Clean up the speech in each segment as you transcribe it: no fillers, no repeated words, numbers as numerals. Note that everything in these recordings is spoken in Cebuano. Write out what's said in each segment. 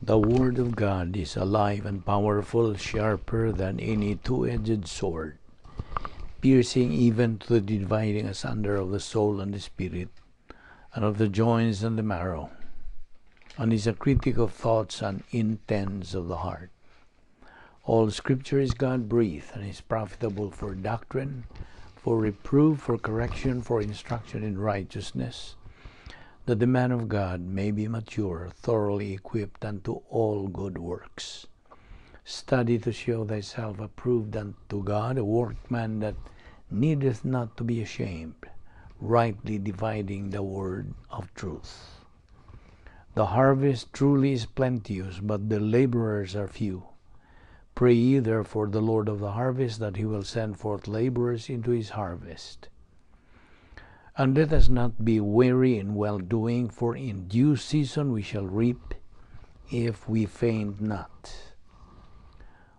The Word of God is alive and powerful, sharper than any two-edged sword, piercing even to the dividing asunder of the soul and the spirit, and of the joints and the marrow, and is a critic of thoughts and intents of the heart. All Scripture is God-breathed and is profitable for doctrine, for reproof, for correction, for instruction in righteousness, that the man of God may be mature, thoroughly equipped unto all good works. Study to show thyself approved unto God, a workman that needeth not to be ashamed, rightly dividing the word of truth. The harvest truly is plenteous, but the laborers are few. Pray ye therefore the Lord of the harvest that he will send forth laborers into his harvest. And let us not be weary in well doing, for in due season we shall reap if we faint not.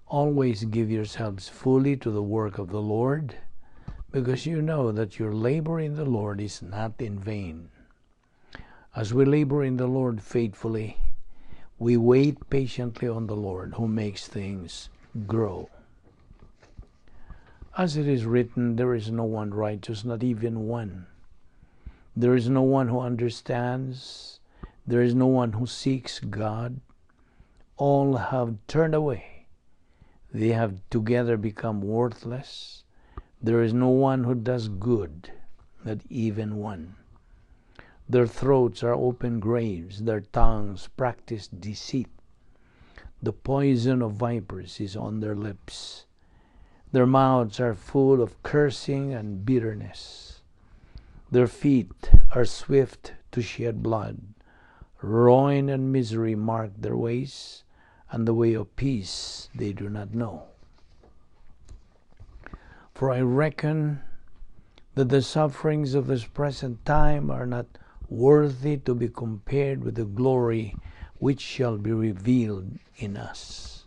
Always give yourselves fully to the work of the Lord, because you know that your labor in the Lord is not in vain. As we labor in the Lord faithfully, we wait patiently on the Lord, who makes things grow. As it is written, there is no one righteous, not even one. There is no one who understands. There is no one who seeks God. All have turned away. They have together become worthless. There is no one who does good, not even one. Their throats are open graves, their tongues practice deceit. The poison of vipers is on their lips. Their mouths are full of cursing and bitterness. Their feet are swift to shed blood. Ruin and misery mark their ways, and the way of peace they do not know. For I reckon that the sufferings of this present time are not worthy to be compared with the glory which shall be revealed in us.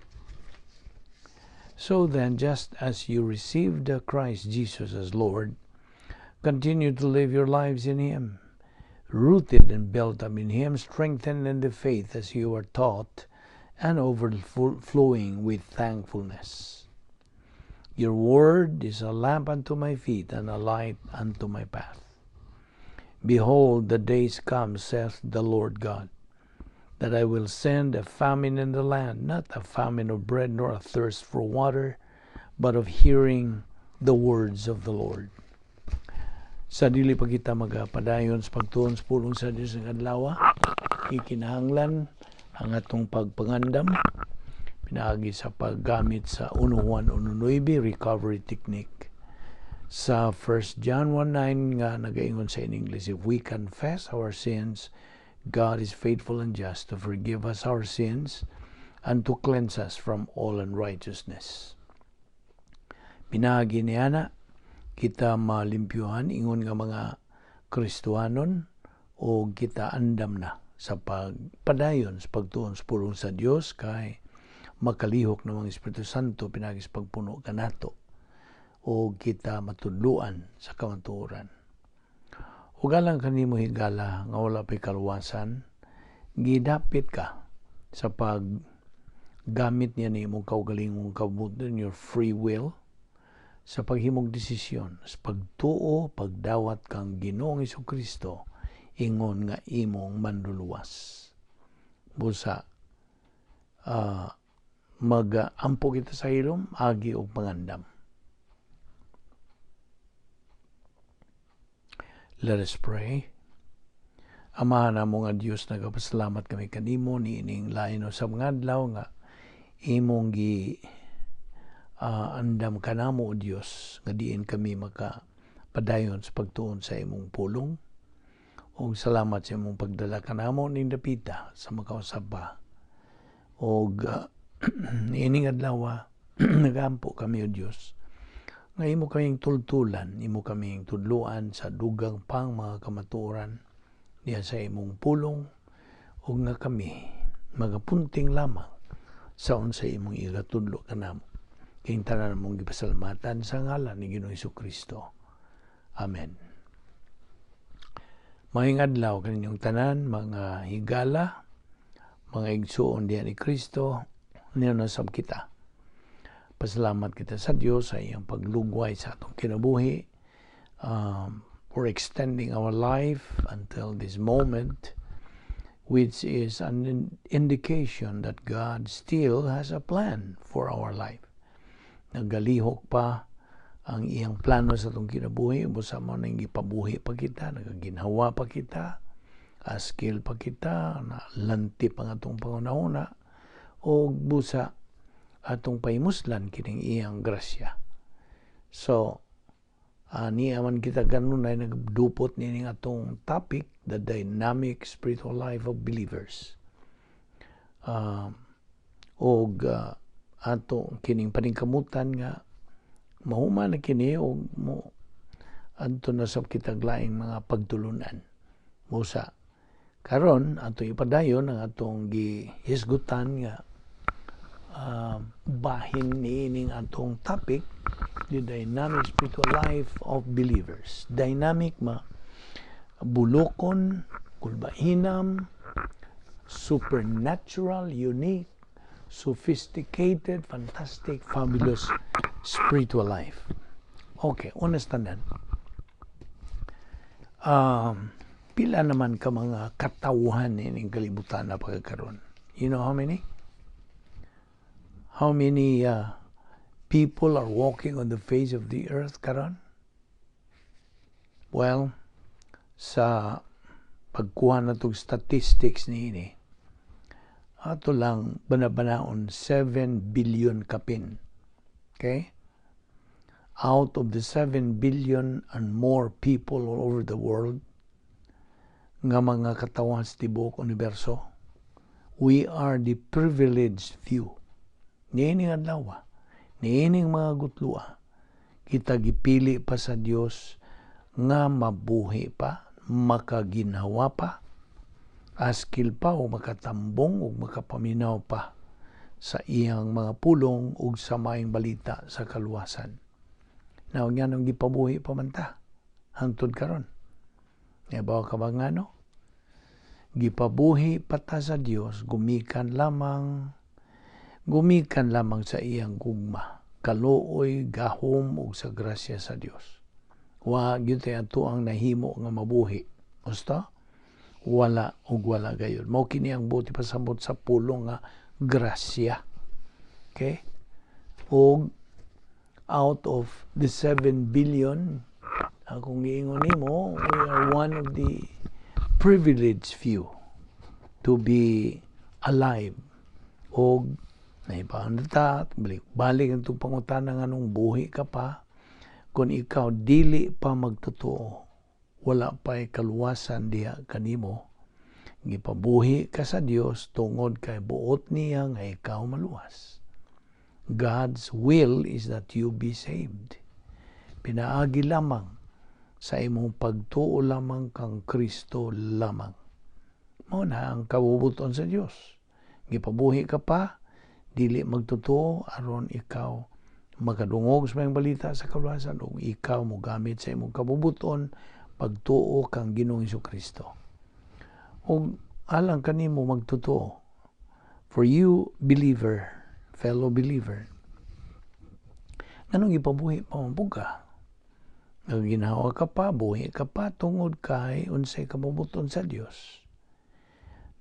So then, just as you received Christ Jesus as Lord, continue to live your lives in Him, rooted and built up in Him, strengthened in the faith as you are taught, and overflowing with thankfulness. Your word is a lamp unto my feet and a light unto my path. Behold, the days come, saith the Lord God, that I will send a famine in the land, not a famine of bread nor a thirst for water, but of hearing the words of the Lord. Sa dili pa kita magapadayon sa pagtuon sa pulong sa Dios ng adlaw, ikinahanglan ang atong pagpangandam pinaagi sa paggamit sa 1 Juan 1:9 recovery technique. Sa 1 John 1:9 nga nagaingon sa in English, "If we confess our sins, God is faithful and just to forgive us our sins and to cleanse us from all unrighteousness." Pinaagi niana kita malimpyuhan ingon nga mga Kristohanon o kita andam na sa pagpadayon sa pagtuon sa pulong sa Dios kay makalihok ng mga Espiritu Santo pinaagi sa pagpuno kanato o kita matudluan sa kamatuoran. Ug alang kanimo, higala, nga wala pa'y kaluwasan, gidapit ka sa paggamit niya ni imong kaugalingong kabubut-on, your free will, sa paghimog desisyon, sa pagtuo, pagdawat kang Ginoong Kristo ingon nga imong manluluwas. Busa mag-ampo kita sa hilom agi og pangandam. Let us pray. Amahan namo nga Dios, nagapasalamat kami kanimo niining lain usab nga adlaw nga imong gi andam kanamo, o Dios, nga diin kami maka padayon sa pagtuon sa imong pulong. Ug salamat sa imong pagdala kanamo ning dapita sa makausab pa. Og niining adlaw nagaampo kami, o Dios, nga imo kaming tultulan, imo kaming tudluan sa dugang pang mga kamatuoran diha sa imong pulong ug nga kami magapunting lamang sa unsa imong igatudlo kanamo. Kayong tanan mong gipasalamatan sa ngalan ni Ginoong Kristo. Amen. Maayong adlaw kaninyong tanan, mga higala. Mga igsuon diha ni Kristo, niya nasab kita. Pasalamat kita sa Dios sa iyang paglugway sa atong kinabuhi, for extending our life until this moment, which is an indication that God still has a plan for our life. Nagalihok pa ang iyang plano sa atong kinabuhi, busa mao nang gipabuhi pa kita, nagaginhawa pa kita, askil pa kita, na lanti pa ang atong panghunahuna, o busa atong pahimuslan kining iyang grasya. So, niya man kita kanunay nagdupot nining atong topic, the dynamic spiritual life of believers. Og ato kining paningkamutan nga mahuman na kini og mo adto na sab kitag laing mga pagtulunan. Busa karon ato ipadayon ang atong gihisgutan nga bahin niining atong topic, the dynamic spiritual life of believers. Dynamic, ma bulokon, kulbahinam, supernatural, unique, sophisticated, fantastic, fabulous spiritual life. Okay, honest tanan. Pila naman ka mga katawhan ining kalibutan na pagkakaroon? You know how many? How many people are walking on the face of the earth karon? Well, sa pagkuha na tong statistics niini, ato lang banabanaon 7 billion kapin. Okay? Out of the 7 billion and more people all over the world, nga mga katawan sa tibuok universo, we are the privileged few. Niining adlaw, niining mga gutlua, kita gipili pa sa Dios nga mabuhi pa, makaginhawa pa, askil pa o makatambong o makapaminaw pa sa iyang mga pulong ug sa maayong balita sa kaluwasan. Now, nganong gipabuhi pa man ta hangtod karon? Nahibaw ka ba ngano? Gipabuhi pa ta sa Dios gumikan lamang sa iyang gugma, kaluoy, gahom ug sa grasya sa Dios. Wa gyud tay ato ang nahimo nga mabuhi. Basta wala ug wala gayud. Mao kini ang buot ipasabot sa pulong nga grasya. Okay? Og out of the 7 billion, akong giingon nimo, we are one of the privileged few to be alive. Og nahibaw ta, balik balik ang itong pangutana, nganong buhi ka pa kung ikaw dili pa magtotoo, wala pa kaluwasan diha kanimo? Gipabuhi ka sa Dios tungod kay buot niya nga ikaw maluwas. God's will is that you be saved. Pinaagi lamang sa imong pagtuo lamang kang Kristo lamang. Mao na ang kabubuton sa Dios. Gipabuhi ka pa, dili magtotoo, aron ikaw makadungog sa maayong balita sa kaluwasan ug ikaw mogamit sa imong kabubuton pagtuo kang Ginoong Kristo. Ug alang kanimo magtotoo, for you believer, fellow believer, nganong ipabuhi pa man ka? Nagginhawa ka pa, buhi ka pa, tungod kay unsay kabubuton sa Dios?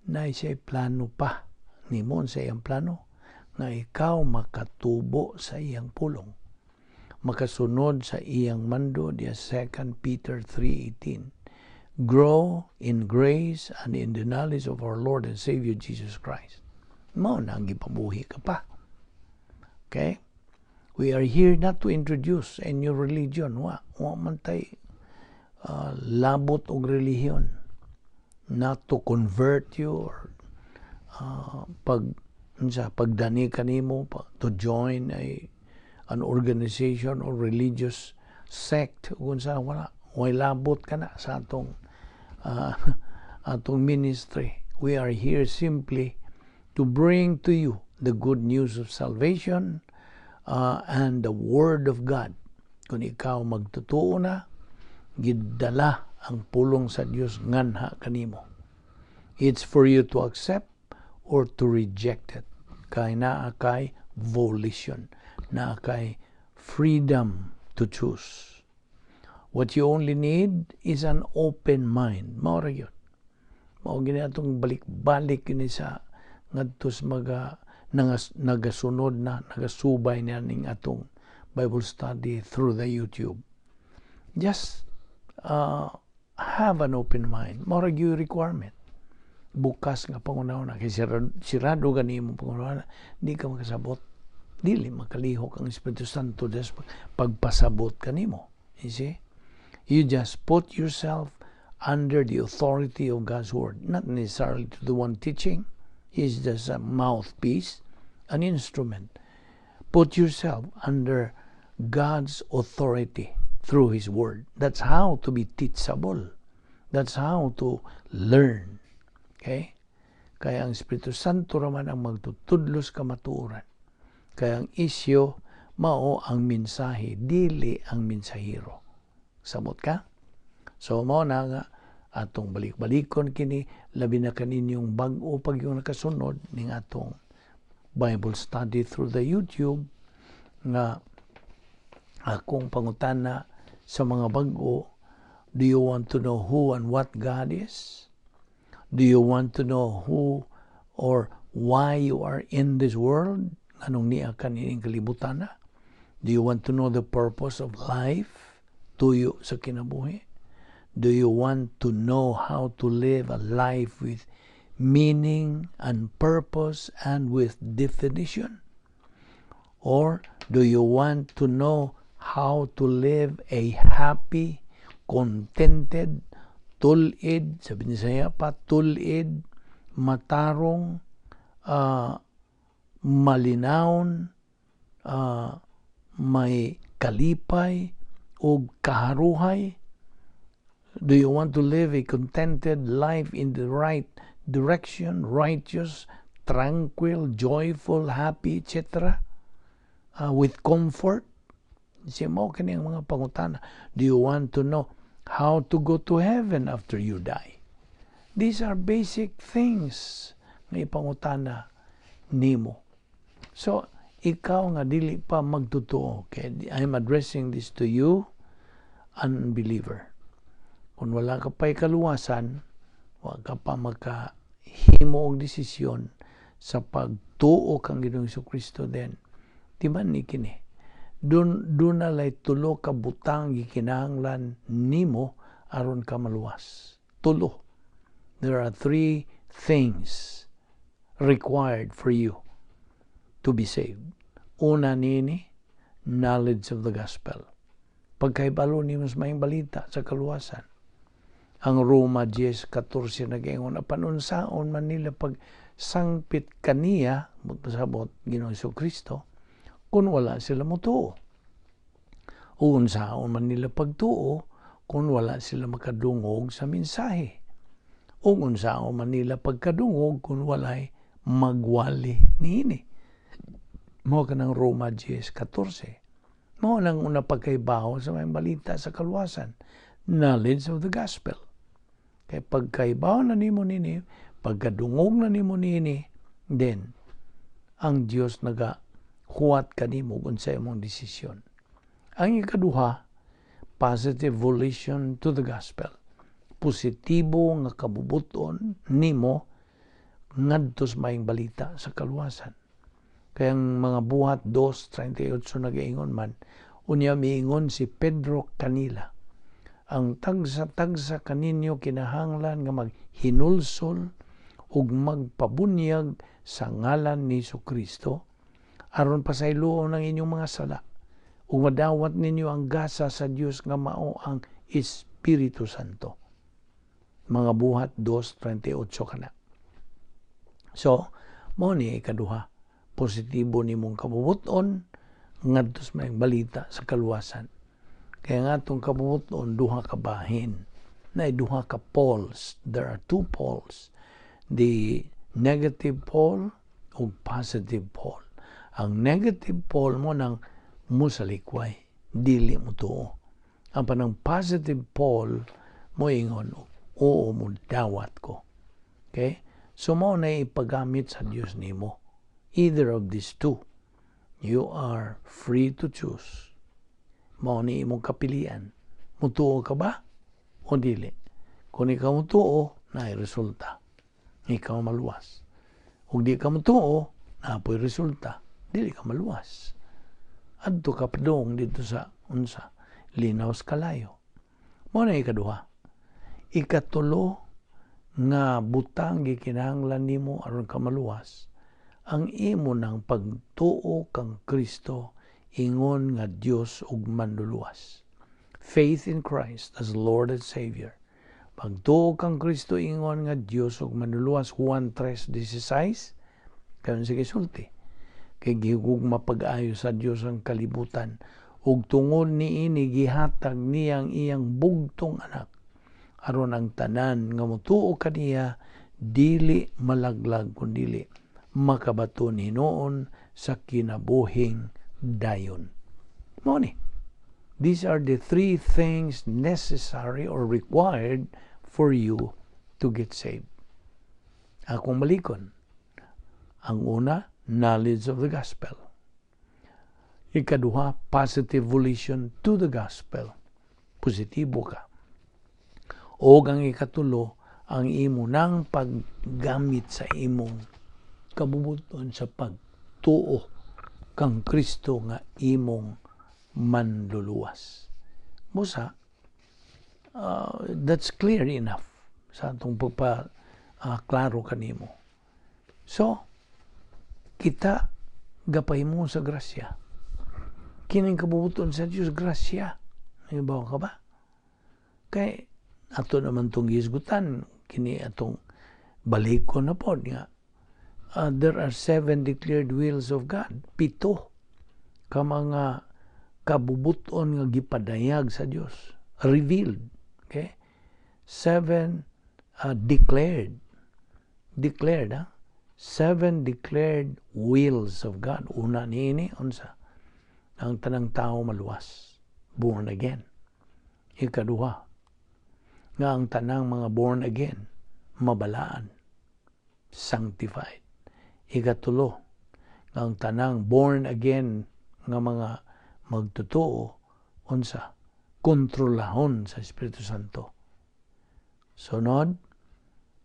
Na siya'y plano pa nimo. Sa iyang plano nga ikaw makatubo sa iyang pulong, makasunod sa iyang mando diya 2 Peter 3:18, "Grow in grace and in the knowledge of our Lord and Savior Jesus Christ." Mao na ang gipabuhi ka pa. Okay? We are here not to introduce a new religion. Wa man tay labot og relihiyon. Not to convert you or pag unsa pagdani kanimo pa, to join a an organization or religious sect kung sa wala way labot kana sa atong ministry. We are here simply to bring to you the good news of salvation and the Word of God. Kung ikaw magtotoo na, gidala ang pulong sa Dios nganha kanimo. It's for you to accept or to reject it. Kay naa kay volition, naa kay freedom to choose. What you only need is an open mind. Mao ra gyud. Mao gini atong balik-balik kini sa ngadto sa mga nagasunod na, nagasubay na ning atong Bible study through the YouTube. Just have an open mind. Mao ra gyud requirement. Bukas nga panghunahuna, kay sirado gani imong panghunahuna, di ka makasabot. Dili makalihok ang Espiritu Santo just pagpasabot kanimo. You see? You just put yourself under the authority of God's word, not necessarily to the one teaching. He's just a mouthpiece, an instrument. Put yourself under God's authority through His word. That's how to be teachable. That's how to learn. Okay? Kaya ang Espiritu Santo raman ang magtutudlos kamatuoran. Kaya ang isyo mao ang mensahe, dili ang mensahero. Samot ka? So mao na nga atong balik-balikon kini, labi na kaninyong bag-o pag yung nakasunod ning atong Bible study through the YouTube, nga akong pangutana sa mga bag-o: do you want to know who and what God is? Do you want to know who or why you are in this world? Anong niya kanining kalibutan na? Do you want to know the purpose of life? Tuyo sa kinabuhi? Do you want to know how to live a life with meaning and purpose and with definition? Or do you want to know how to live a happy, contented, tulid, sabi niya pa, tulid, matarong, malinawon, may kalipay, o kaharuhay? Do you want to live a contented life in the right direction, righteous, tranquil, joyful, happy, etc., with comfort? Siya mo kini ang mga pangutana. Do you want to know how to go to heaven after you die? These are basic things nga ipangutana nimo. So, ikaw nga dili pa magtotoo, okay? I'm addressing this to you, unbeliever. Kung wala ka pa'y kaluwasan, wa ka pa makahimo og desisyon sa pagtuo kang Ginoong Kristo, then di man ni kini. Dun na lay tulo ka butang gikinahanglan nimo aron ka maluwas. Tulo. There are three things required for you to be saved. Una nini, knowledge of the gospel. Pagkahibalo nimo sa maayong balita sa kaluwasan. Ang Roma 10:14 nag-ingon, apan unsaon man nila pag sangpit kaniya, pasabot Ginoong Kristo, kung wala sila motuo? O unsaon man nila pagtuo kung wala sila makadungog sa mensahe? O unsaon man nila pagkadungog kung walay magwali niini? Mao kanang Roma 10:14. Mao lang una, pagkaibaw sa maayong balita sa kaluwasan. Knowledge of the gospel. Kay pagkaibaw na nimo nini, pagkadungog na nimo nini, then ang Dios naga huwat kanimo kung sa imong desisyon. Ang ikaduha, positive volition to the gospel. Positibo nga kabubuton nimo ngadto sa maayong balita sa kaluwasan. Kaya ang mga Buhat 2:38 nagaingon man, unya miingon si Pedro kanila, "Ang tagsa-tagsa kaninyo kinahanglan nga maghinulsol ug magpabunyag sa ngalan ni Kristo aron pasayloon ang inyong mga sala ug madawat ninyo ang gasa sa Dios nga mao ang Espiritu Santo." Mga Buhat 2:38 kana. So, mo ni ikaduha, positibo nimong kabubuton ngadto sa maayong balita sa kaluwasan. Kaya nga atong kabubuton duha ka bahin. Na duha ka poles. There are two poles. The negative pole o positive pole. Ang negative pole mo nang musalikway, dili mo tuo. Ang panang positive pole mo ingon, "Oo, mo dawat ko." Okay? So mao na ipagamit sa Dios nimo. Either of these two. You are free to choose. Mao ni imong kapilian. Mutuo ka ba o dili? Kung ikaw mutuo, naay resulta. Ikaw maluwas. Kung di ka mutuo, naa poy resulta. Dili ka maluwas. Adto ka padung dito sa unsa, linaw sa kalayo. Mao na ikaduha. Ikatulo nga butang gikinahanglan nimo aron ka maluwas, ang imo ng pagtuo kang Kristo ingon nga Dios ug Manluluwas. Faith in Christ as Lord and Savior. Pagtuo kang Kristo ingon nga Dios ug Manluluwas, Juan 3:16, kayon sige sulti. Kay gihugma pag-ayo sa Dios ang kalibutan ug tungod niini gihatag niyang iyang bugtong Anak aron ang tanan nga motuo kaniya dili malaglag kundili makabaton hinuon sa kinabuhing dayon. Mao ni. These are the three things necessary or required for you to get saved. Akong balikon. Ang una, knowledge of the gospel. Ikaduha, positive volition to the gospel. Positibo ka. O ang ikatulo, ang imo nang paggamit sa imong kabubuton sa pagtuo kang Kristo nga imong Manluluwas. Busa, that's clear enough sa atong pagpa klaro kanimo. So, kita gapahimo sa grasya. Kining kabubuton sa Dios, grasya. Nahibaw ka ba? Kay ato naman tong gisgutan kini, atong balikon na pod nga there are seven declared wills of God. Pito ka mga kabubuton nga gipadayag sa Dios. Revealed. Okay? Seven declared. Declared, ha? Seven declared wills of God. Una niini, unsa? Ang tanang tao maluwas. Born again. Ikaduha, nga ang tanang mga born again, mabalaan. Sanctified. Ikatulo, nga ang tanang born again nga mga magtotoo, unsa? Kontrolahon sa Espiritu Santo. Sunod,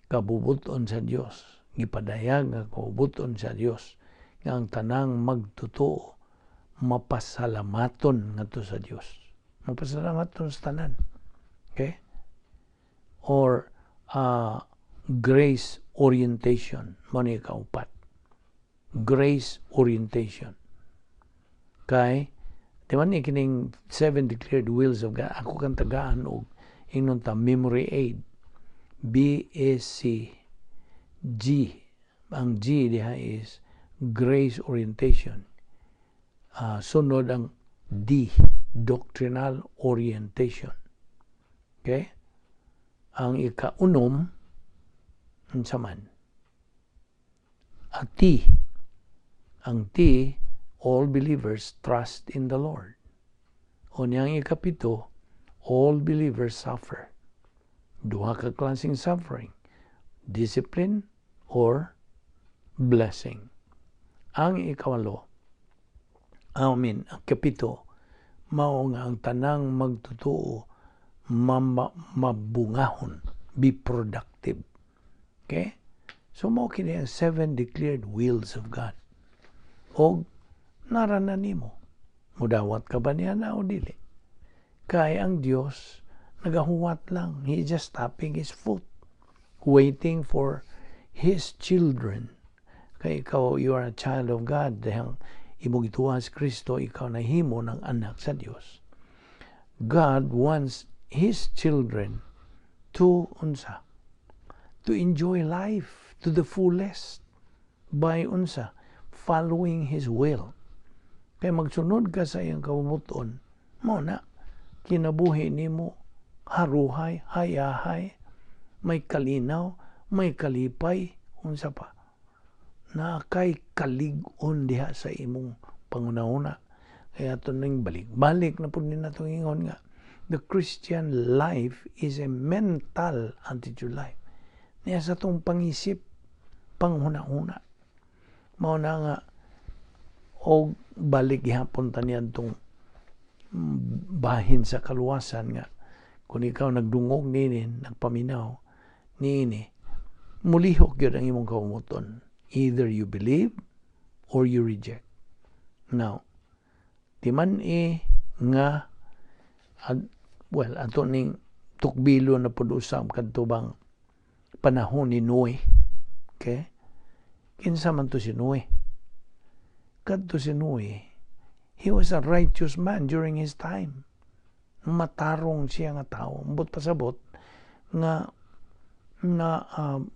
kabubuton sa Dios. Gipadayag nga kabubuton sa Dios nga ang tanang magtotoo mapasalamaton ngadto sa Dios. Mapasalamaton sa tanan. Okay? Or grace orientation. Mao ni kaupat. Grace orientation. Kay, di man ni kining seven declared wills of God, ako kang tagaan og ingnon ta memory aid. B S C G. Ang G diha is grace orientation. Sunod ang D, doctrinal orientation. Okay? Ang ikaunom, unsa man? A T. Ang T, all believers trust in the Lord. O niyang ikapito, all believers suffer. Duha ka klaseng suffering. Discipline or blessing. Ang ikawalo, I mean, ang kapito, mao nga ang tanang magtotoo mabungahon, be productive. Okay? So mao kini ang seven declared wills of God. Og narana nimo. Mudawat ka ba niya na o dili? Kay ang Dios nagahuwat lang. He just tapping His foot, waiting for His children. Kay ikaw, you are a child of God. Dahil imong gituohan si Kristo, ikaw nahimo ng anak sa Dios. God wants His children to unsa? To enjoy life to the fullest by unsa? Following His will. Kay magsunod ka sa iyang kabubuton, mao na kinabuhi nimo haruhay, hayahay, may kalinaw, may kalipay, unsa pa? Na kay kalig-on diha sa imong pangunahuna. Kaya ato ning balik-balik na pud ni natong ingon nga the Christian life is a mental attitude life. Niya sa atong pangisip. Panghuna-huna. Mao na nga og balik gihapon ta niadtong bahin sa kaluwasan nga kung ikaw nagdungog niini, nagpaminaw niini, mulihok gyud ang imong kaunguton. Either you believe or you reject. Now, timan-i nga ad, well, ato ning tukbilo na pud usab kadto bang panahon ni Noe. Okay? Kinsa man to si Noe? Kadto si Noe, he was a righteous man during his time. Matarong siya nga tao. Ambot pasabot nga na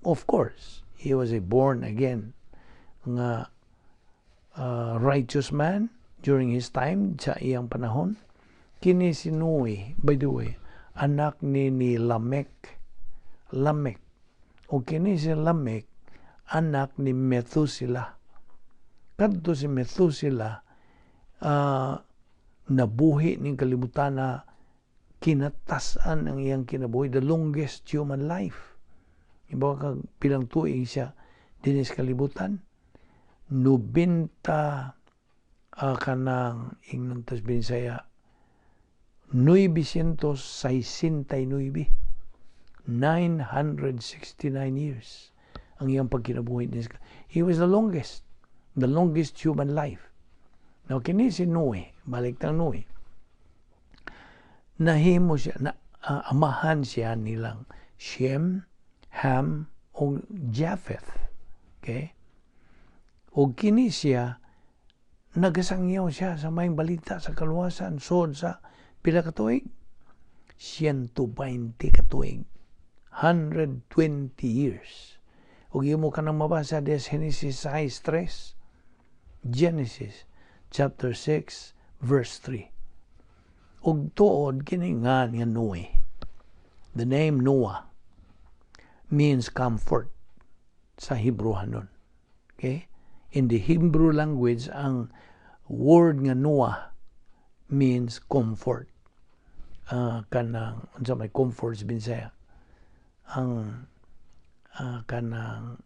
of course, he was a born again nga righteous man during his time, sa iyang panahon. Kini si Noe, by the way, anak ni Lamek. Lamek. O kini si Lamek, anak ni Methuselah. Kadto si Methuselah, nabuhi ning kalibutan na kinatas-an ang iyang kinabuhi, the longest human life. Iba kag pilang tuig siya dinhi sa kalibutan? Nobenta, kanang ingnon tas Binisaya, 969, 969 years ang iyang pagkinabuhi. He was the longest human life. Now, kini si Noe, balik tang Noe, nahimo siya, na, amahan siya nilang Shem, Ham, o Japheth. Okay? O kini siya, nagasangyaw siya sa maayong balita sa kaluwasan, sod sa pila ka tuig? 120 ka tuig. 120 years. Ug imo ka nang mabasa des Genesis 6:3. Genesis chapter 6 verse 3. Ug tuod kini nga Noe. The name Noah means comfort sa Hebrew hanon. Okay? In the Hebrew language, ang word nga Noah means comfort. Kanang unsa may comfort sa Binsaya? Ang kanang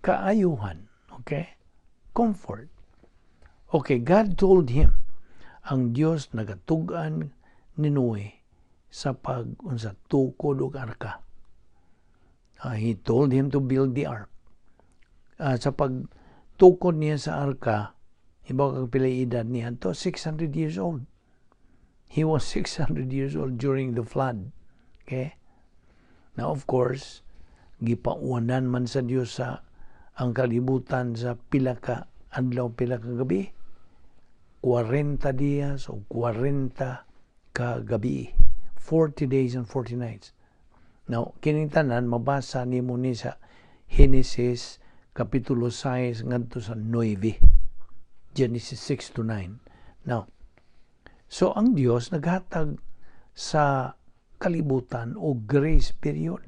kaayuhan, okay? Comfort. Okay, God told him, ang Dios nagatug-an ni Noe sa pag unsa, tukod og arka. He told him to build the ark. Sa pagtukod niya sa arka, ibaw kag pila edad niya to? 600 years old. He was 600 years old during the flood. Okay? Now, of course, gipauwanan man sa Dios sa ang kalibutan sa pila ka adlaw, pila ka gabi. 40 dias o 40 ka gabi. 40 days and 40 nights. Now, kining tanan mabasa nimo ni sa Genesis kapitulo 6 ngadto sa 9. Genesis 6 to 9. Now, so ang Dios naghatag sa kalibutan o grace period.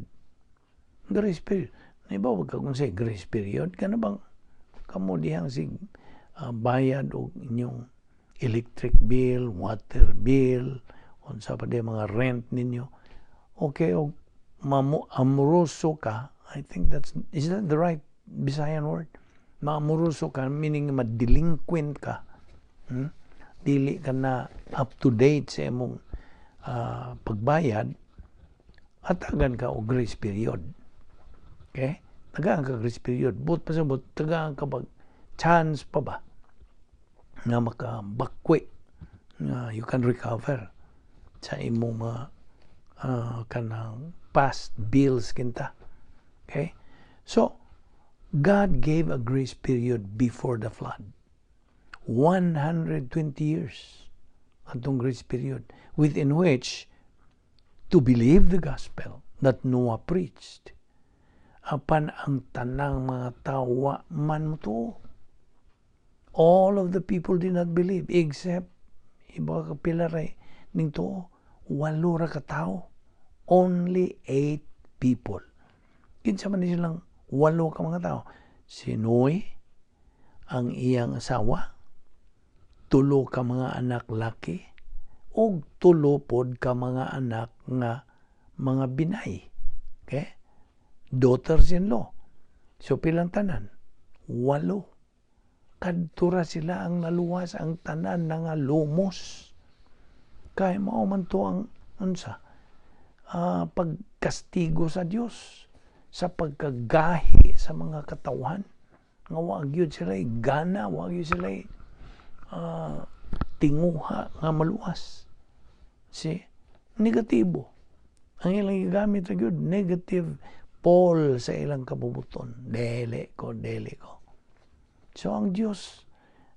Grace period. Naibaw ka kung say grace period, kana bang kamo dihang sig bayad og inyong electric bill, water bill, unsa pa di mga rent ninyo. Okay, og mamu amoroso ka, I think that's, is that the right Bisayan word? Maamoroso ka, meaning ma-delinquent ka. Dili ka na up to date sa imong pagbayad, atagan ka og grace period. Okay? Tagaan ka grace period. But pasabot, tagaan ka pag chance pa ba nga makabakwi nga you can recover sa imong mga kanang past bills kinta. Okay? So, God gave a grace period before the flood. 120 years atong grace period within which to believe the gospel that Noah preached. Apan ang tanang mga tao wa man motuo. All of the people did not believe except iba ka pila ray ning tuo, walo ra ka tawo. Only eight people. Kinsa man ni silang walo ka mga tao? Si Noe, ang iyang asawa, tulo ka mga anak laki, ug tulo pod ka mga anak nga mga binay. Okay? Daughters-in-law. So pilang tanan? Walo. Kadto ra sila ang naluwas, ang tanan na nga lumos. Kay mao man to ang unsa pagkastigo sa Dios sa pagkagahi sa mga katawhan nga wa gyud sila gana, wa gyud sila tinguha nga maluwas. See? Negatibo. Ang ilang gigamit ra gyud negative pole sa ilang kabubuton. Dili ko, dili ko. So ang Dios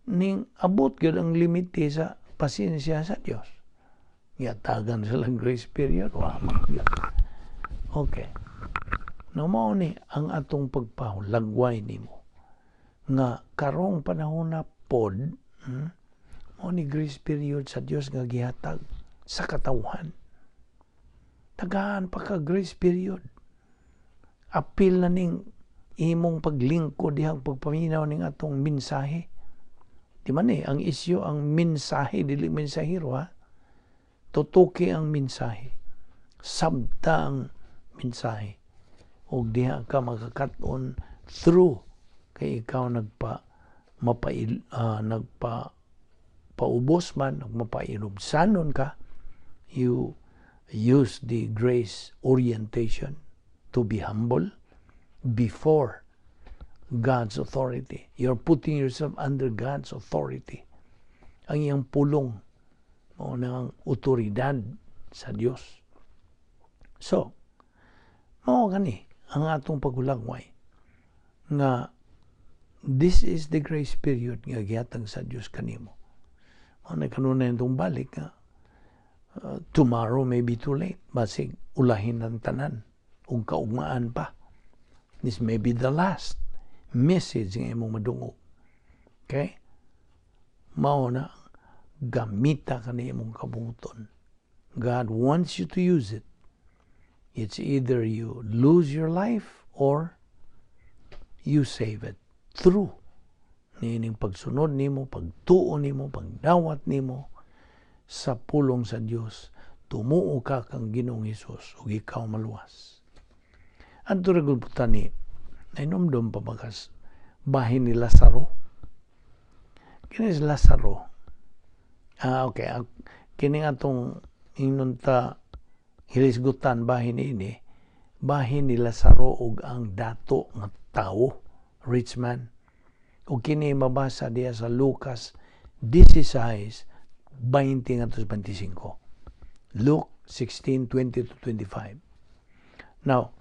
ning abot gyud ang limite sa pasensya sa Dios. Gihatagan sila grace period, wa man gyud. Okay. No, mao ni ang atong pagpahulagway nimo nga karong panahon na pod, mao ni grace period sa Dios nga gihatag sa katawhan. Tagaan pa ka grace period. Apil na ning imong paglingkod dihang pagpaminaw ning atong mensahe. Di man eh, ang isyu ang mensahe, dili mensahero ha. Tutuki ang mensahe. Sabta ang mensahe. Og diha ka makakaton through kay ikaw nagpa mapail nagpa paubos man, nagmapainubsanon ka, you use the grace orientation to be humble before God's authority. You're putting yourself under God's authority. Ang iyang pulong o ng otoridad sa Dios. So, mao gani ang atong paghulagway nga this is the grace period nga gihatag sa Dios kanimo. Mao na kanunay itong balik nga tomorrow may be too late. Basig ulahin ng tanan ug kaugmaan pa. This may be the last message nga imong madungog. Okay? Mao na gamita kani imong kabuton. God wants you to use it. It's either you lose your life or you save it through niining pagsunod nimo, pagtuo nimo, pagdawat nimo sa pulong sa Dios. Tumuo ka kang Ginoong Hesus ug ikaw maluwas. Adto ra gud ni nainomdom pa bakas bahin ni Lazaro. Kini si Lazaro. Ah, okay. Kini atong ingnon ta hilisgutan bahin ini, bahin ni Lazaro ug ang dato nga tawo, rich man. Ug kini mabasa diya sa Lucas 16:20 ngadto 25. Luke 16:20 to 25. Now,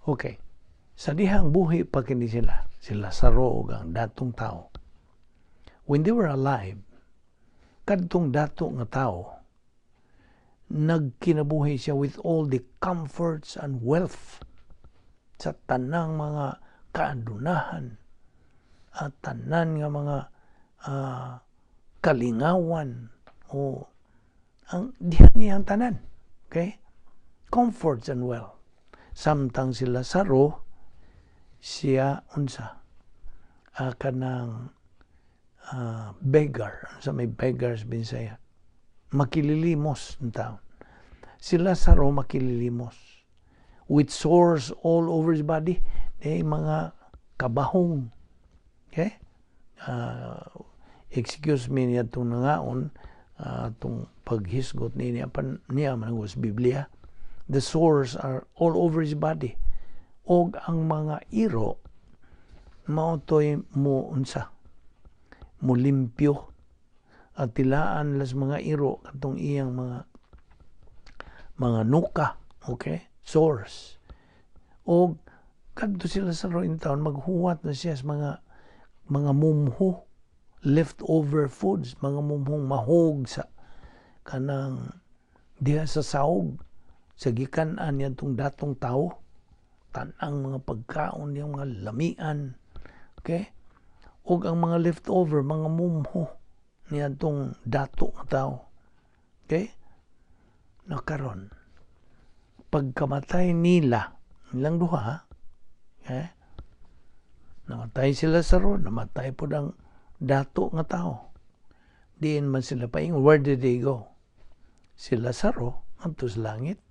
okay. Sa dihang buhi pa kini sila, si Lazaro ug ang datong tao. When they were alive, kadtong dato nga tao, nagkinabuhi siya with all the comforts and wealth sa tanang mga kaadunahan at tanan nga mga kalingawan o ang diha niya ang tanan. Okay? Comforts and wealth. Samtang si Lazaro, siya unsa kanang beggar sa may beggars Binsaya, makililimos ang taon. Si Lazaro makililimos with sores all over his body, eh, mga kabahong. Okay, excuse me niya itong nangaon itong paghisgot niya pan niya man sa Biblia. The sores are all over his body og ang mga iro mao toy mo unsa mo limpyo at tilaan las mga iro katong iyang mga nuka, okay, sores. Og kadto sila sa in town, maghuwat na siya sa mga mumho, leftover foods, mga mumhong mahog sa kanang diha sa saog sa gikan-an niya tong datong tao, tanang mga pagkaon niyang mga lamian, okay, ug ang mga leftover, mga mumho niya tong dato nga tao. Okay, na karon pagkamatay nila, nilang duha, okay, namatay sila sa ron, namatay po ang dato nga tao. Diin man sila paingon? Where did they go? Si Lazaro ngadto sa langit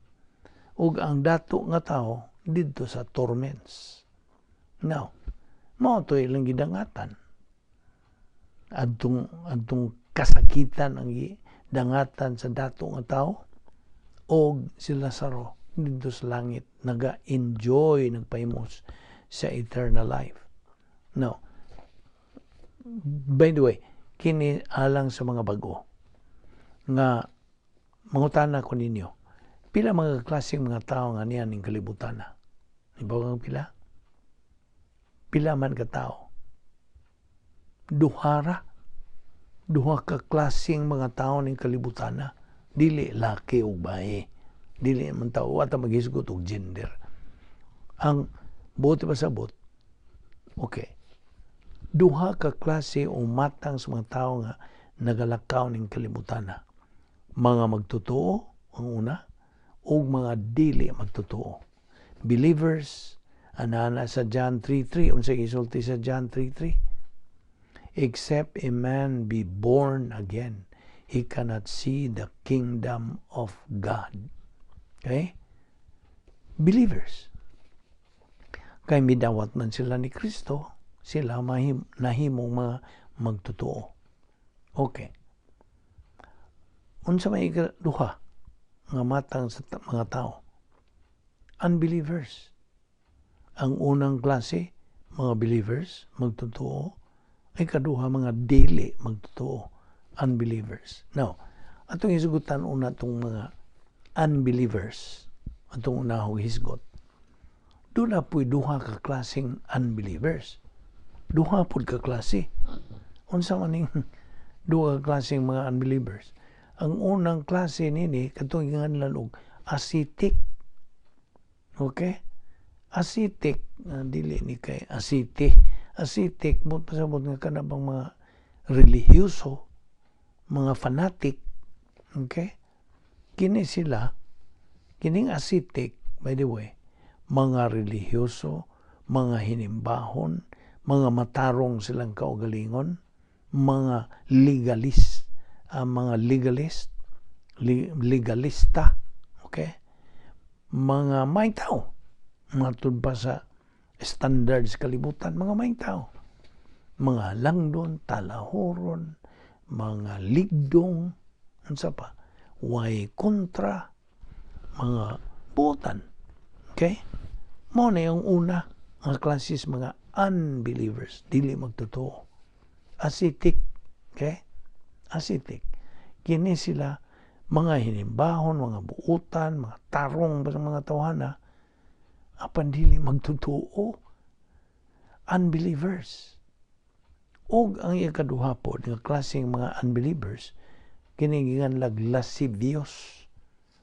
ug ang dato nga tao didto sa torments. Now, mao to ilang gidangatan. Adtong kasakitan ang gidangatan sa dato nga tao og si Lazaro didto sa langit naga-enjoy, nagpahimos sa eternal life. Now, by the way, kini alang sa mga bago nga mangutana ko ninyo, pila mga klaseng mga tao nga niya ning kalibutan na? Ibaw ang pila? Pila man ka tao? Duhara. Duha ka klaseng mga tao ning kalibutan na. Dili laki o bae. Dili man tao ata maghisgot og gender. Ang buot pasabot, okay. Duha ka klase o matang sa mga tao nga nagalakaw ning kalibutan na. Mga magtotoo ang una ug mga dili magtotoo. Believers, anana sa John 3:3. Unsa gisulti sa John 3:3? "Except a man be born again, he cannot see the kingdom of God." Okay? Believers. Kay midawat man sila ni Kristo, sila nahimong mga magtotoo. Okay. Unsa may ikaduha nga matang sa mga tao? Unbelievers. Ang unang klase, mga believers, magtotoo. Ay kaduha, mga dili magtotoo, unbelievers. Now, atong hisgutan una itong mga unbelievers. Atong unahong hisgot. Duna po'y duha ka klaseng unbelievers. Duha pud ka klase. Unsa man ning duha ka klaseng mga unbelievers? Ang unang klase nini katong ginganlan og ascetic. Okay? Ascetic, dili ni kay asiti. Ascetic mo pasabot nga kana bang mga relihiyoso, mga fanatic. Okay? Kini sila, kining ascetic, by the way, mga relihiyoso, mga hinimbahon, mga matarong silang kaugalingon, mga legalist, mga legalist, legalista, okay? Mga may tao, matud pa sa standards kalibutan, mga may tao. Mga langdon, talahoron, mga ligdong, unsa pa, way kontra, mga buotan. Okay? Mao na yung una nga klases mga unbelievers, dili magtotoo. Ascetic. Okay? Ascetic. Kini sila mga hinimbahon, mga buutan, mga tarong ba sa mga tawhana, apan dili magtotoo. Unbelievers. Og ang ikaduha pod nga klaseng mga unbelievers, kini giinganlag lascivious.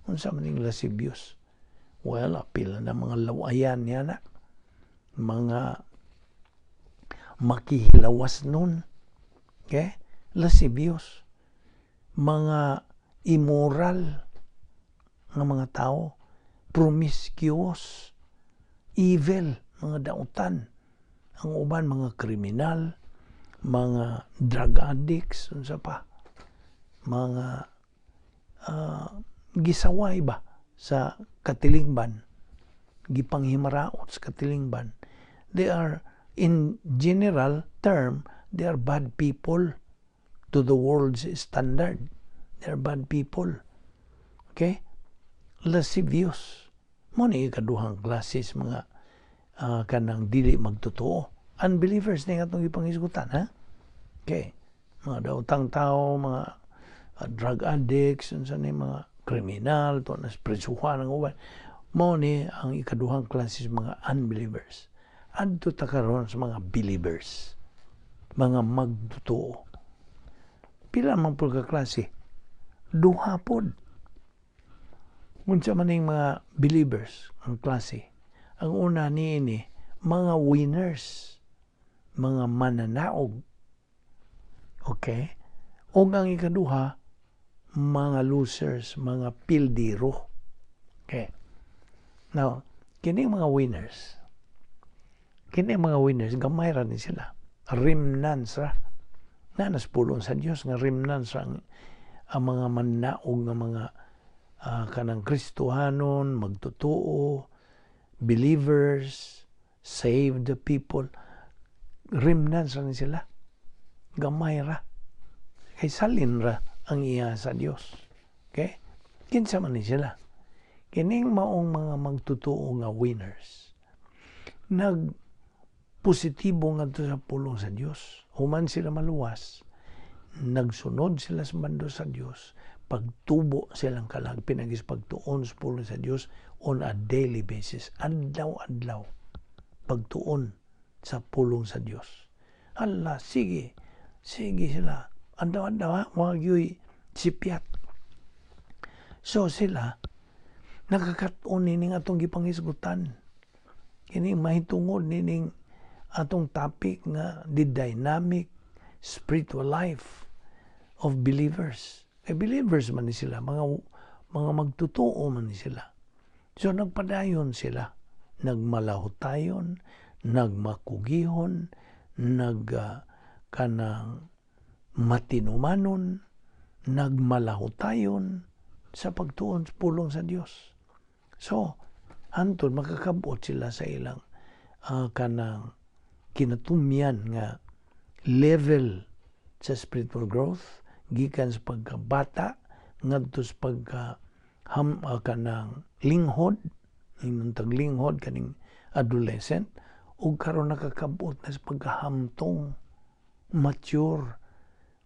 Unsa man ning lascivious? Well, apil na mga lawayan niya na. Mga makihilawas nun. Okay? Lascivious. Mga immoral nga mga tao. Promiscuous. Evil. Mga dautan. Ang uban, mga kriminal, mga drug addicts, unsa pa, mga gisaway ba sa katilingban, gipanghimaraot sa katilingban. They are, in general term, they are bad people to the world's standard. They are bad people. Okay? Lascivious. Mao ni ikaduhang klases mga kanang dili magtotoo. Unbelievers na atong ipanghisgutan, ha? Okay. Mga daotang tao, mga drug addicts, unsa ni mga kriminal, to nas presuhan ang uban. Mao ni ang ikaduhang klases mga unbelievers. Adto ta karon sa mga believers. Mga magtotoo. Pila man pud ka klase? Duha pod. Unsa man ning mga believers ang klase? Ang una niini, mga winners, mga mananaog. Okay? O ang ikaduha, mga losers, mga pildiro. Okay. Now, kini mga winners, gamay ra ni sila. Remnants ra. Nanas pulong sa Dios nga remnants ra ang mga mannaog nga mga kanang Kristohanon, magtotoo, believers, Save the people. Remnants ra ni sila. Gamay ra. Kay salin ra ang iya sa Dios. Okay? Kinsa man ni sila? Kining maong mga magtotoo nga winners. Nag positibo ngadto sa pulong sa Dios. Human sila maluwas, nagsunod sila sa mando sa Dios, pagtubo silang kalag pinaagi sa pagtuon sa pulong sa Dios on a daily basis, adlaw-adlaw pagtuon sa pulong sa Dios. Hala, sige, sige sila. Adlaw-adlaw ha, wa gyuy sipyat. So sila, nakakat-on nining atong gipanghisgutan. Kini mahitungod nining atong topic nga the dynamic spiritual life of believers. Kay believers man ni sila, mga magtotoo man ni sila. So nagpadayon sila, nagmalahutayon, nagmakugihon, nag kanang matinumanon, nagmalahutayon sa pagtuon sa pulong sa Dios. So, hantod makakabot sila sa ilang kanang kinatumyan nga level sa spiritual growth gikan sa pagkabata ngadto sa pagka kanang linghod, ingon tag linghod, kaning adolescent, ug karon nakakabot na sa pagkahamtong, mature,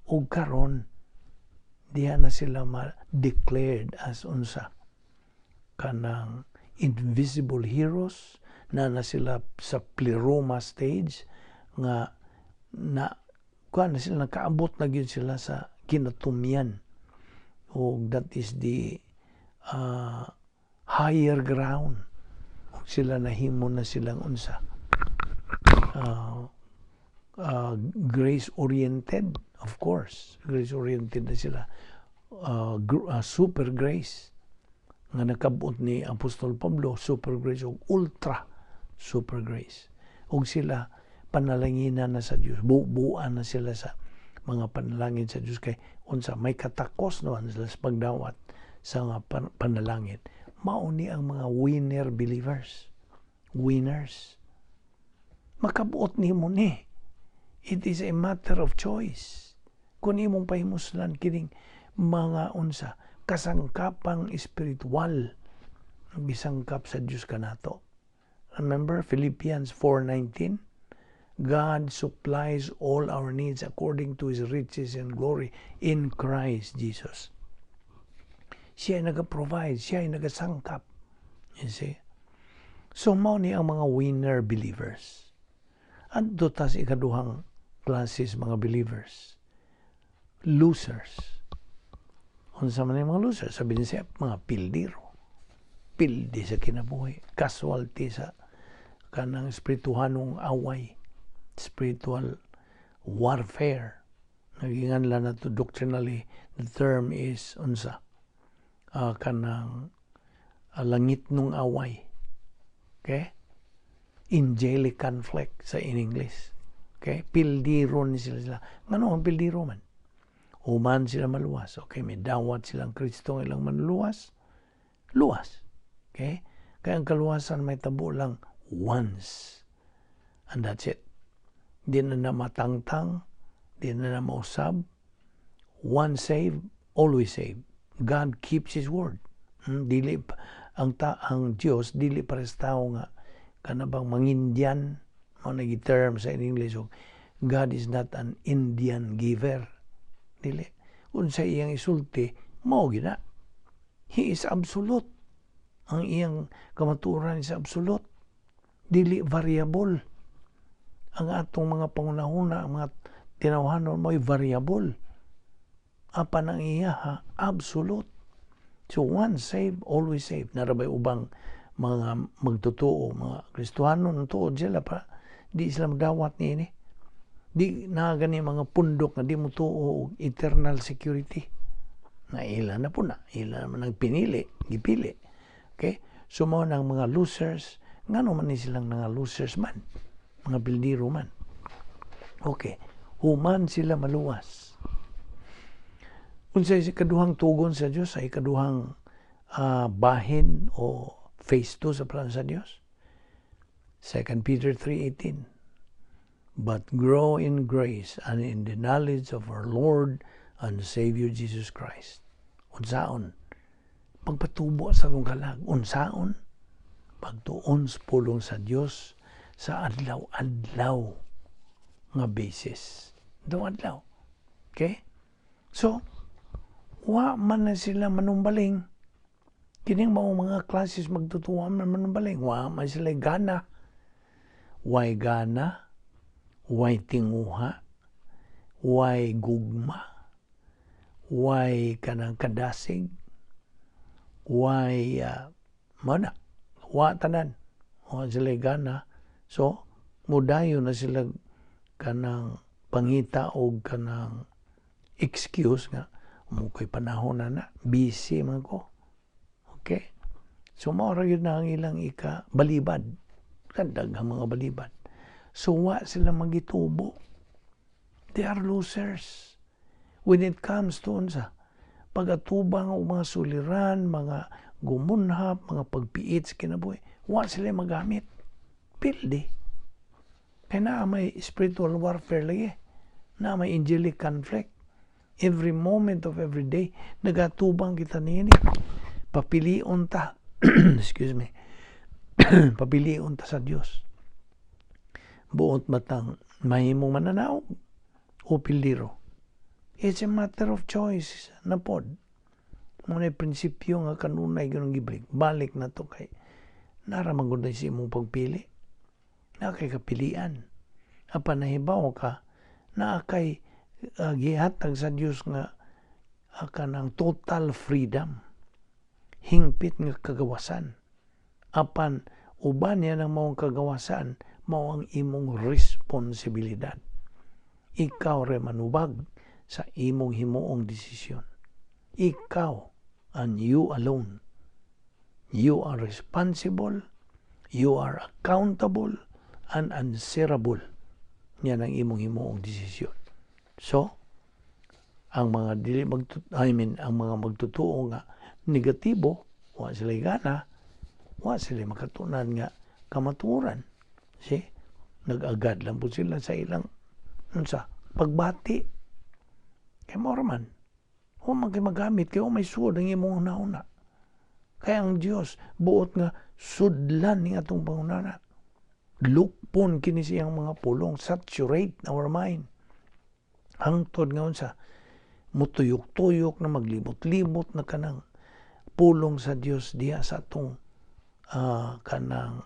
ug karon diha na sila ma-declared as unsa, kanang invisible heroes na na sila sa pleroma stage nga na kuan na sila, nakaabot na gyud sila sa kinatumyan ug that is the higher ground. Ug sila nahimo na silang unsa, grace oriented. Of course, grace oriented na sila, super grace nga nakabot ni Apostol Pablo, super grace ug ultra super grace. Ug sila panalanginan na sa Dios, bubuan na sila sa mga panalangin sa Dios kay unsa, may katakos naman sila sa pagdawat sa mga panalangin. Mao ni ang mga winner believers. Winners, makabuot nimo ni. It is a matter of choice kung imong pahimuslan kining mga unsa, kasangkapang espiritual ang gisangkap sa Dios kanato. Remember Philippians 4:19? God supplies all our needs according to His riches and glory in Christ Jesus. Siya ay nag-provide, siya ay nagasangkap. You see? So, mao ni ang mga winner believers. Adto ta sa ikaduhang classes mga believers. Losers. Unsa man yung mga losers? Sabi niya, mga pildiro. Pildi sa kinabuhi. Casualty sa kanang espirituhanong away. Spiritual warfare. Nagingan lang na to doctrinally, the term is unsa, kanang langit nung away. Okay? Angelic conflict sa in English. Okay? Pildiro ni sila sila. Ngano ang pildiro man? Human sila maluwas. Okay, may dawat silang Kristo ang ilang manluwas. Luwas. Okay? Kaya ang kaluwasan may tabo lang once. And that's it. Di na na matangtang, di na na mausab. Once saved, always saved. God keeps His word. Dili ang Dios dili pares tao nga kana bang mangindyan mo nagi term sa in English, og God is not an Indian giver. Dili. Unsa iyang isulti, mao gina. He is absolute. Ang iyang kamatuoran is absolute. Dili variable. Ang atong mga pangunahuna, ang mga tinawhanon mo'y variable. Apan ang iya ha, absolute. So once saved, always saved. Naa ra bay ubang mga magtotoo, mga Kristohano, nang tuod sila pa, di sila magdawat ni ini. Di na gani mga pundok nga di mo tuo og eternal security. Na ila na po na, ila naman ang pinili, gipili. Okay? So mao nang mga losers, ngano man ni silang mga losers man, mga bildiro man? Okay, human sila maluwas. Unsay ikaduhang tugon sa Dios, ay ikaduhang bahin o phase 2 sa plano sa Dios? 2 Peter 3:18. But grow in grace and in the knowledge of our Lord and Savior Jesus Christ. Unsaon? Pagpatubo sa atong kalag. Unsaon? Pagtuon sa pulong sa Dios sa adlaw-adlaw nga basis. Adlaw-adlaw. Okay? So, wa man na sila manumbaling. Kining mga classes magtutuwa man manumbaling. Wa man sila gana. Way gana, way tinguha, way gugma, way kanang kadasig, way mana, wa tanan, wa sila gana. So, mudayo na sila kanang pangita og kanang excuse nga mo ko'y panahon na na, busy man ko. Okay? So, mao ra gyud na ang ilang ika balibad. Kadaghang mga balibad. So, wa sila magitubo. They are losers. When it comes to unsa, pagatubang og mga suliran, mga gumunhap, mga pagpiit sa kinabuhi, wa sila magamit. Pildi. Kaya na may spiritual warfare lagi. Na may angelic conflict. Every moment of every day, nagatubang kita niini. Papilion ta. Excuse me. Papilion ta sa Dios. Buot matang mahimong mananaog o pildiro. It's a matter of choice na pod. Mao na prinsipyo nga kanunay ganong gibalik. Balik na to kay nara man gud sa imong pagpili. Na kay kapilian. Apan nahibaw ka na kay gihatag sa Dios nga kanang total freedom. Hingpit nga kagawasan. Apan uban niya ng maong kagawasan, mao ang imong responsibilidad. Ikaw re manubag sa imong himuong desisyon. Ikaw and you alone. You are responsible, you are accountable, and answerable. Yan ang imong himuong desisyon. So, ang mga dili I mean, ang mga magtutuo nga negatibo, wa sila gana, wa sila makatunan nga kamatuoran. See? Nag-agad lang po sila sa ilang unsa pagbati. Kay mao ra man. Wa man kay magamit kay may sud ang imong hunahuna. Kaya ang Dios buot nga sudlan ning atong panghunahuna. Lukpon kini siyang mga pulong, saturate our mind. Hangtod nga unsa mutuyok-tuyok na, maglibot-libot na kanang pulong sa Dios diha sa atong kanang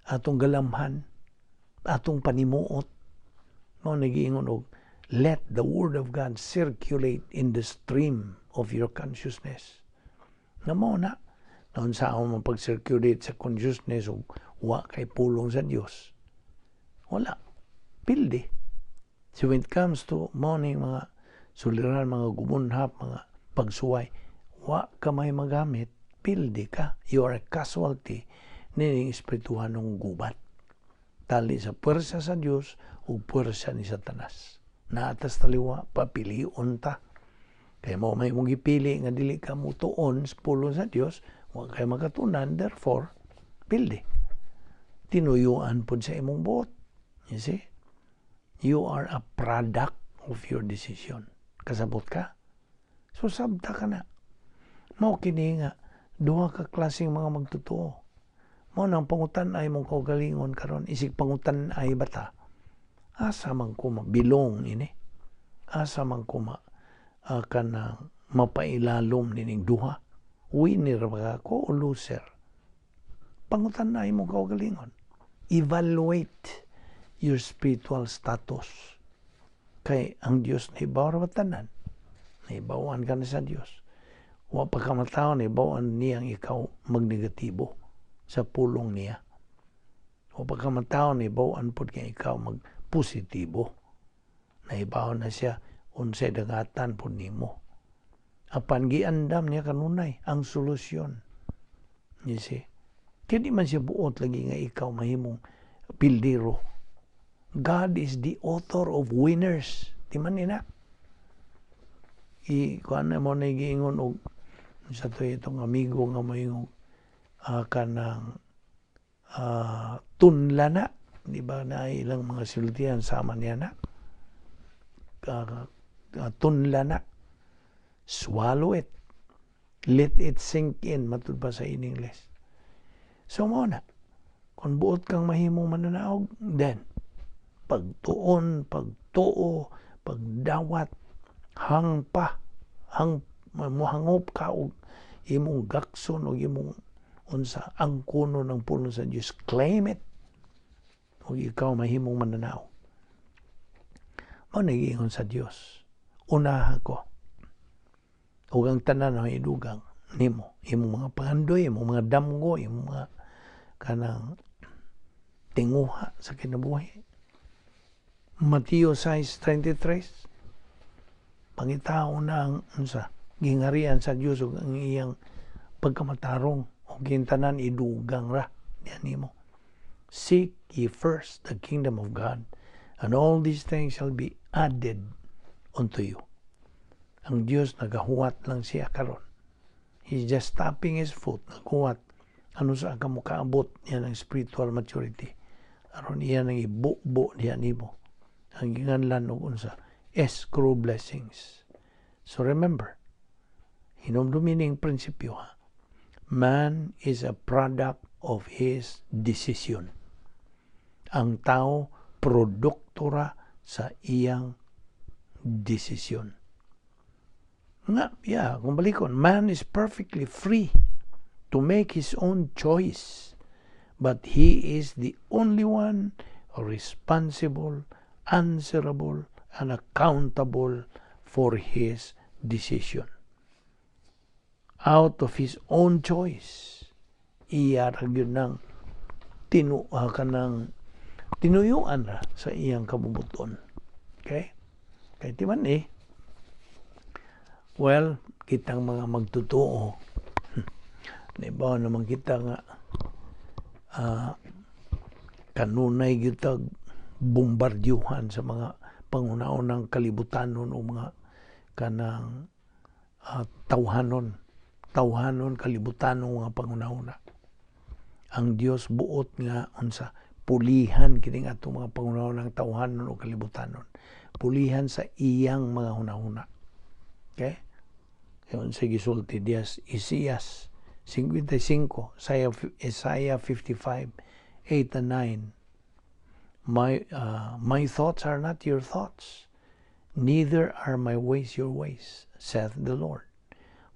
atong galamhan, atong panimuot. Mao nagiingon og let the word of God circulate in the stream of your consciousness. Na mao na naunsa man pag-circulate sa consciousness ug wa kay pulong sa Dios? Wala. Pildi. So when it comes to morning mga suliran, mga gumunhap, mga pagsuway, wa ka may magamit, pildi ka. You are a casualty nining espirituhanong gubat. Tali sa puwersa sa Dios ug puwersa ni Satanas. Naatas taliwa, papilion ta. Kaya mo may mong gipili nga dili ka mutuon sa pulong sa Dios, wa kay makatunan, therefore, pildi. Tinuyuan pod sa imong buot. You see? You are a product of your decision. Kasabot ka? So sabta ka na. Mao kini nga duha ka klaseng mga magtotoo. Mao nang pangutan ay mong kaugalingon karon, isig pangutan ay bata. Asa man ko mabilong ini? Asa man ko ma kanang mapailalom nining duha? Winner ba ko o loser? Pangutan ay mong kaugalingon. Evaluate your spiritual status. Kay ang Dios nahibaw ra tanan. Nahibawan ka na sa Dios. Wa pa ka matawo, nahibawan niyang ikaw magnegatibo sa pulong niya. Wa pa ka matawo, nahibawan pod nga ikaw magpositibo. Nahibaw na siya unsay dangatan pod nimo. Apan giandam niya kanunay ang solusyon. You see? Kaya di man siya buot lagi nga ikaw mahimong pildiro. God is the author of winners. Di man nina. I kuan na mo na giingon og sa to itong amigo nga moingon kanang Tunla na, di ba, na ilang mga sultian sama niya na tunla na, swallow it, let it sink in, matud pa sa in English. So mao na, kung buot kang mahimong mananaog, then pagtuon, pagtuo, pagdawat, hangpa hang mohangop ka og imong gakson og imong unsa ang kuno ng pulong sa Dios. Claim it ug ikaw mahimong mananaog. Mao giingon sa Dios, unaha ko ug ang tanan na idugang nimo, imong mga pangandoy, imong mga damgo, imong mga kanang tinguha sa kinabuhi. Mateo 6:33, pangitaon na ang unsa, gingharian sa Dios ug ang iyang pagkamatarong, ug tanan idugang ra diyan nimo. Seek ye first the kingdom of God, and all these things shall be added unto you. Ang Dios nagahuwat lang siya karon. He's just tapping his foot, naghuwat ano sa ka mokaabot niya ng spiritual maturity aron iya nang ibubo diya nimo ang ginganlan og unsa, escrow blessings. So remember, hinumdumi ning prinsipyo ha, man is a product of his decision. Ang tao produkto ra sa iyang desisyon. Nga, yeah, kung balikon, man is perfectly free to make his own choice, but he is the only one responsible, answerable, and accountable for his decision. Out of his own choice, iya ra gyud nang kanang tinuyuan ra sa iyang kabubuton. Okay? Kay ti man eh, well, kitang mga magtotoo, di ba naman kita nga kanunay gyud bombardyuhan sa mga pangunaon kalibutanon o mga kanang tawhanon, tawhanon, kalibutanon, mga pangunahuna. Ang Dios buot nga unsa, pulihan kining atong mga pangunahunang tawhanon o kalibutanon, pulihan sa iyang mga hunahuna. Okay, yun sa gisulti dias Isaias 55, Isaiah 55, 8 and 9: My thoughts are not your thoughts, neither are my ways your ways, saith the Lord.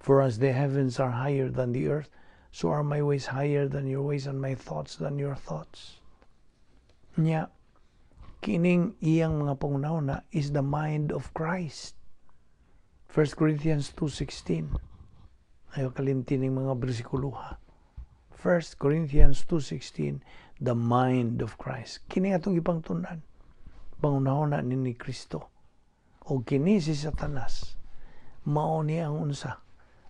For as the heavens are higher than the earth, so are my ways higher than your ways and my thoughts than your thoughts. Nya, kining iyang mga pangunahuna is the mind of Christ. 1 Corinthians 2:16. Ayaw kalimti ning mga bersikulo ha. 1 Corinthians 2:16, the mind of Christ. Kini atong ipangtunan. Pangunahuna ni Kristo. O kini si Satanas, mao ni ang unsa,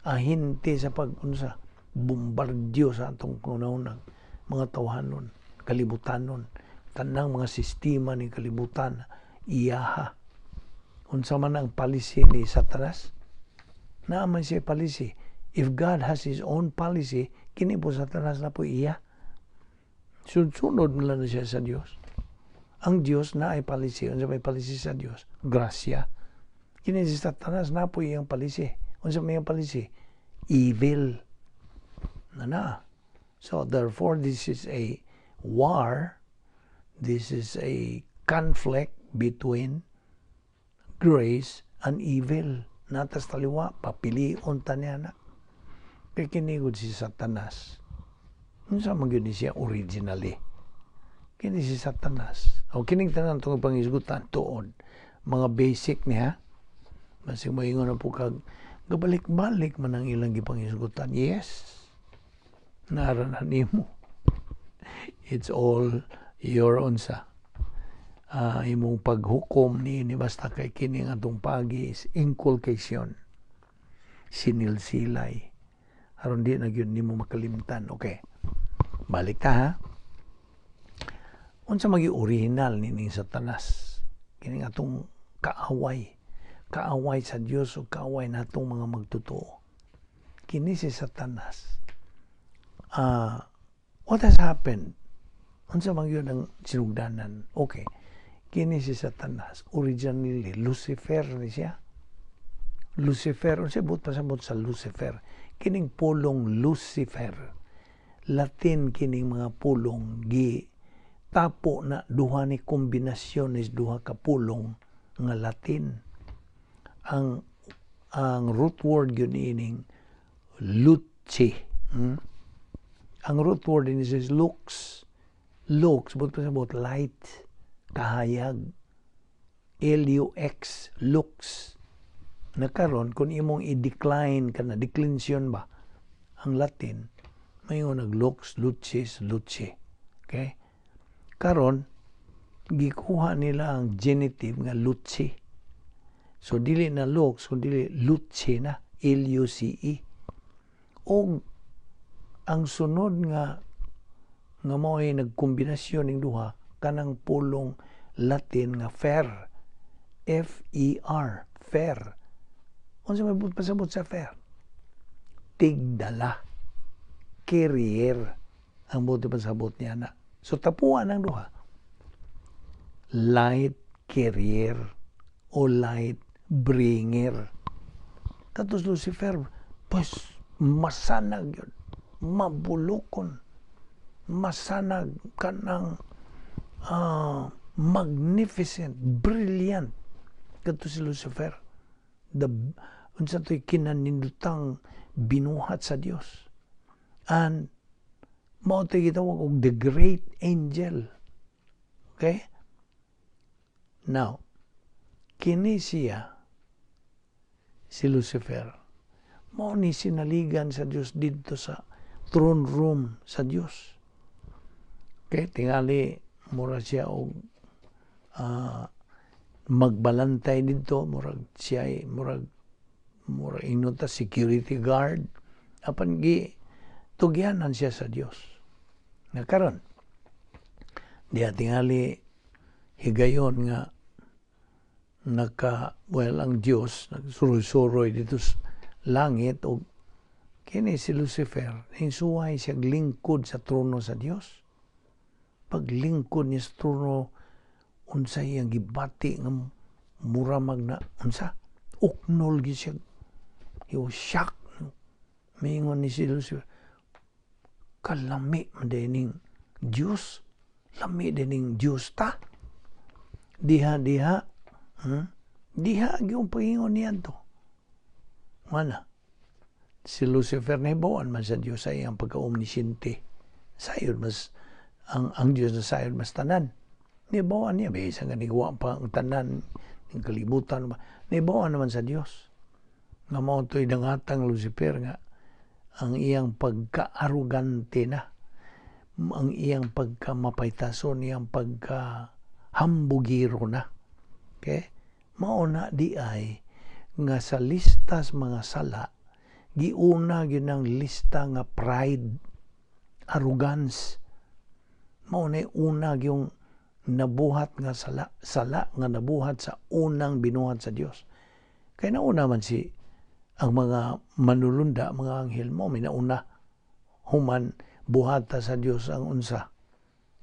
ahente sa pag-unsa, bombardyo sa atong pangunahuna, mga tawhanon, kalibutanon, tanang mga sistema ni kalibutan, iyaha. Unsa man ang policy ni Satanas? Naa man siya policy. If God has His own policy, kini po Satanas na po iya. Sunod-sunod man lang na siya sa Dios. Ang Dios na ay policy. Unsa may policy sa Dios? Grasya. Kini si Satanas na po iyang policy. Unsa may iyang policy? Evil. Na na. So therefore, this is a war. This is a conflict between grace and evil. Natas taliwa, papilion ta niya na. Kay kinigod si Satanas. Unsa man gyud ni siya originally? Kini si Satanas. O kining tanan tong pangisgutan tuod. Mga basic niya. Basig moingon na po kag gabalik-balik man ang ilang gipangisgutan. Yes. Nara na nimo. It's all your unsa. Imong paghukom ni basta kay kini ang atong pagi is inculcation. Sinilsilay. Aron di na gyud nimo makalimtan. Okay. Balik ta ha. Unsa magi original ni ning Satanas? Kining atong kaaway. Kaaway sa Dios o kaaway natong mga magtotoo. Kini si Satanas. What has happened? Unsa man gyud ang sinugdanan? Okay. Kini si Satanas, originally Lucifer ni siya. Lucifer, unsa buot pasabot sa Lucifer? Kining pulong Lucifer, Latin kining mga pulong, gi tapo na duha ni kombinasyon is duha ka pulong nga Latin. Ang root word gyud ining luce. Ang root word ini is lux. Lux, buot pasabot light, kahayag. Lux, lux. Nakaron, kung imong i-decline ka na, declension ba, ang Latin, mayon nag lux, lucis, luce. Okay? Karon, gikuha nila ang genitive nga luce. So, dili na lux, kung dili luce na, Luce. Og ang sunod nga nga mao'y nagkombinasyon ning duha, kanang pulong Latin nga fer, Fer, fer. Unsa may pasabot sa fer? Tigdala, carrier ang buot pasabot niya na. So tapuan ang duha, light carrier o light bringer. Katos Lucifer, pues masanag yun, mabulokon, masanag, kanang magnificent, brilliant kadto si Lucifer, the unsa to'y kinanindutang binuhat sa Dios, and mao to'y gitawag og the great angel. Okay, now kini siya, si Lucifer, mao ni sinaligan sa Dios didto sa throne room sa Dios. Okay, tingali mura siya og magbalantay didto, murag siya murag murag ingnon ta security guard, apan gi tugyanan siya sa Dios. Na karon diha tingali higayon nga naka, well, ang Dios nagsuroy-suroy dito sa langit, og kini si Lucifer hinsuway siya lingkod sa trono sa Dios. Paglingkod niya sa trono, unsay iyang gibati nga mura mag na unsa, uknol gyud siya. He was shocked, no? Mingon ni si Lucifer, "Kalami man ning Dios, lami din ning Dios ta." Diha diha, Diha gyud pagingon niya to. Wala si Lucifer nahibaw-an man sa Dios sa iyang pagka-omnisciente. Sayod mas ang Dios na sayod mas tanan. Nibaw-an niya, bisan nga nigwa pa ang tanan ng kalibutan. Nibaw-an naman sa Dios. Nga mao to'y dangatang Lucifer nga ang iyang pagka-arugante na, ang iyang pagka-mapaytason, iyang pagka-hambugiro na. Okay? Mao na di ay nga sa listas mga sala, giuna gyud ang lista nga pride, arrogance. Mao na una yung nabuhat nga sala, sala nga nabuhat sa unang binuhat sa Dios. Kay nauna man si ang mga manulunda, mga anghel mo, may nauna human buhata sa Dios ang unsa.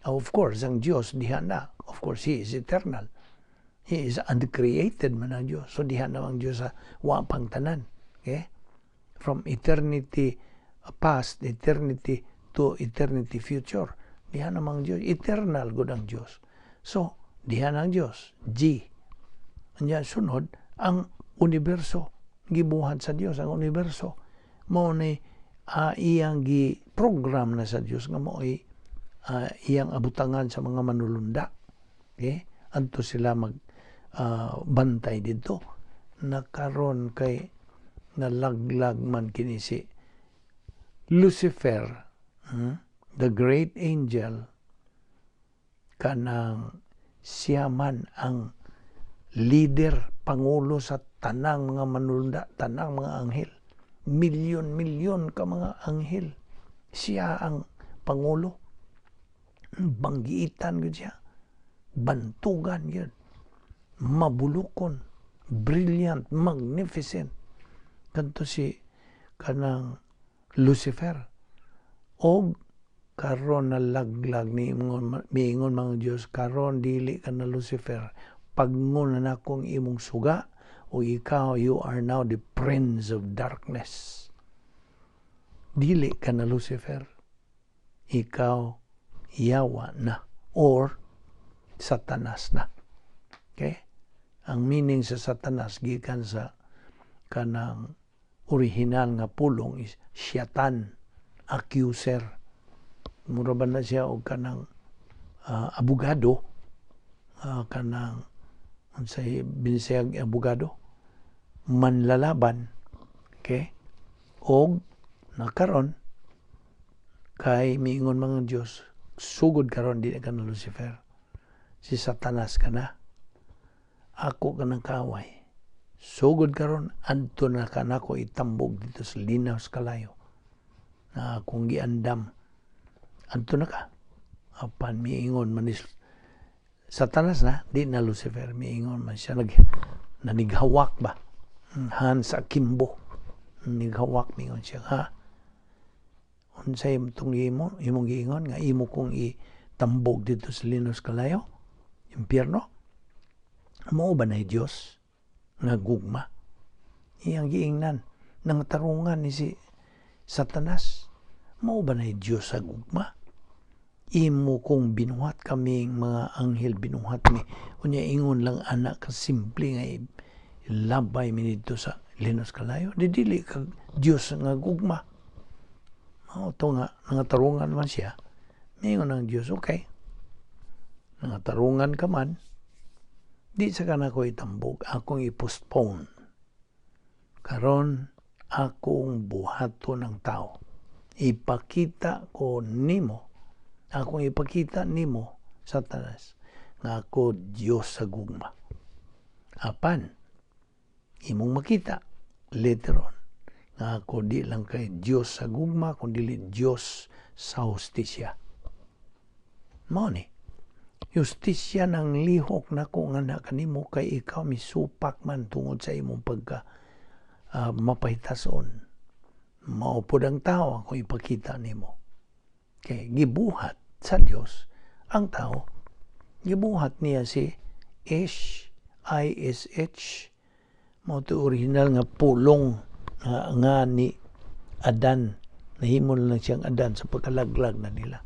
Of course, ang Dios diha na. Of course, He is eternal. He is uncreated man ang Dios. So diha na ang Dios sa wa pang tanan. Okay? From eternity past, eternity to eternity future. Diha namang Dios. Eternal gud ang Dios. So, diha na ang Dios. G. Anya sunod, ang universo. Gibuhat sa Dios ang universo. Mao ni iyang gi-program na sa Dios nga mao'y iyang abutangan sa mga manulunda. Okay? Adto sila mag bantay didto. Nakaron kay nalaglag man kini si Lucifer, the great angel, kanang siya man ang leader, pangulo sa tanang mga manulunda, tanang mga anghel. Milyon-milyon ka mga anghel. Siya ang pangulo. Banggiitan gyud siya. Bantugan gyud. Mabulukon. Brilliant, magnificent. Kadto si kanang Lucifer. Og Karon nalaglag ni miingon mga Dios, karon dili ka na Lucifer, pagngon na nakong imong suga o ikaw, you are now the prince of darkness. Dili ka na Lucifer, ikaw yawa na or Satanas na. Okay? Ang meaning sa Satanas gikan sa kanang original nga pulong is Shatan, accuser. Mura ba na siya og kanang abogado, kanang unsay binisayag abogado, manlalaban. Okay? Og nakaron kay miingon mga Dios, sugod karon di ka na Lucifer, si Satanas ka na, ako ka ng kaaway. Sugod karon, adto na ka nako itambog dito sa linaw sa kalayo na akong giandam. Adto na ka. Apan miingon man ni Satanas na, di na Lucifer, miingon man siya, nanighawak ba, hands akimbo, nighawak. Miingon siya, "Ha, unsay itong imong giingon nga imo kong itambog dito sa linos kalayo, impyerno? Mao ba na Dios nga gugma?" Iyang giingnan nang tarungan ni si Satanas, "Mao ba na Dios sa gugma? Imo kong binuhat, kaming mga anghel binuhat mi, unya ingon lang anak ka simple nga labay mi didto sa linos kalayo? Di dili ka Dios nga gugma." Mao to nga nangatarungan man siya. Mingon ang Dios, "Okay, nangatarungan ka man, di sa ka nako itambog, akong i-postpone. Karon akong buhaton ang tao. Ipakita ko nimo, akong ipakita nimo, Satanas, nga ako Dios sa gugma. Apan imong makita later on nga ako di lang kay Dios sa gugma kundi Dios sa hustisya. Mao ni hustisya ng lihok nako nga na kanimo kay ikaw misupak man tungod sa imong pagka mapahitason. Mao pod ang tao ako ipakita nimo." Kay gibuhat sa Dios ang tao. Gibuhat niya si Ish, I-S-H, mao to original nga pulong nga ni Adan. Nahimo na lang siyang Adan sa pagkalaglag na nila.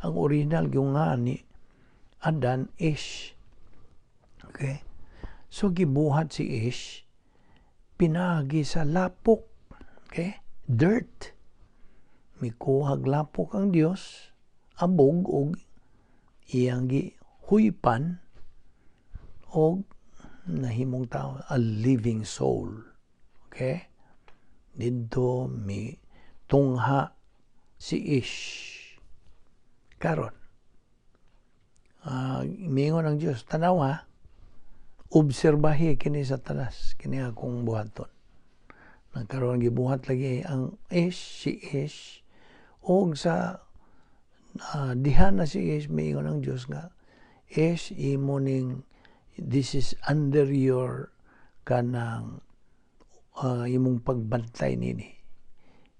Ang original yung nga ni Adan, Ish. Okay? So gibuhat si Ish pinagi sa lapok. Okay? Dirt. Mikuhag lapok ang Dios, abog, og iyang gihuypan og nahimong tao, a living soul. Okay? Didto mi tungha si Ish. Karon, mingon ang Dios, "Tanawa, obserbahi kini Satanas, kini akong buhaton." Nagkaroon gibuhat lagi ang Ish, si Ish, og sa diha na si Ish, miingon ang Dios nga, "Ish, imo ning, this is under your kanang imong pagbantay nini.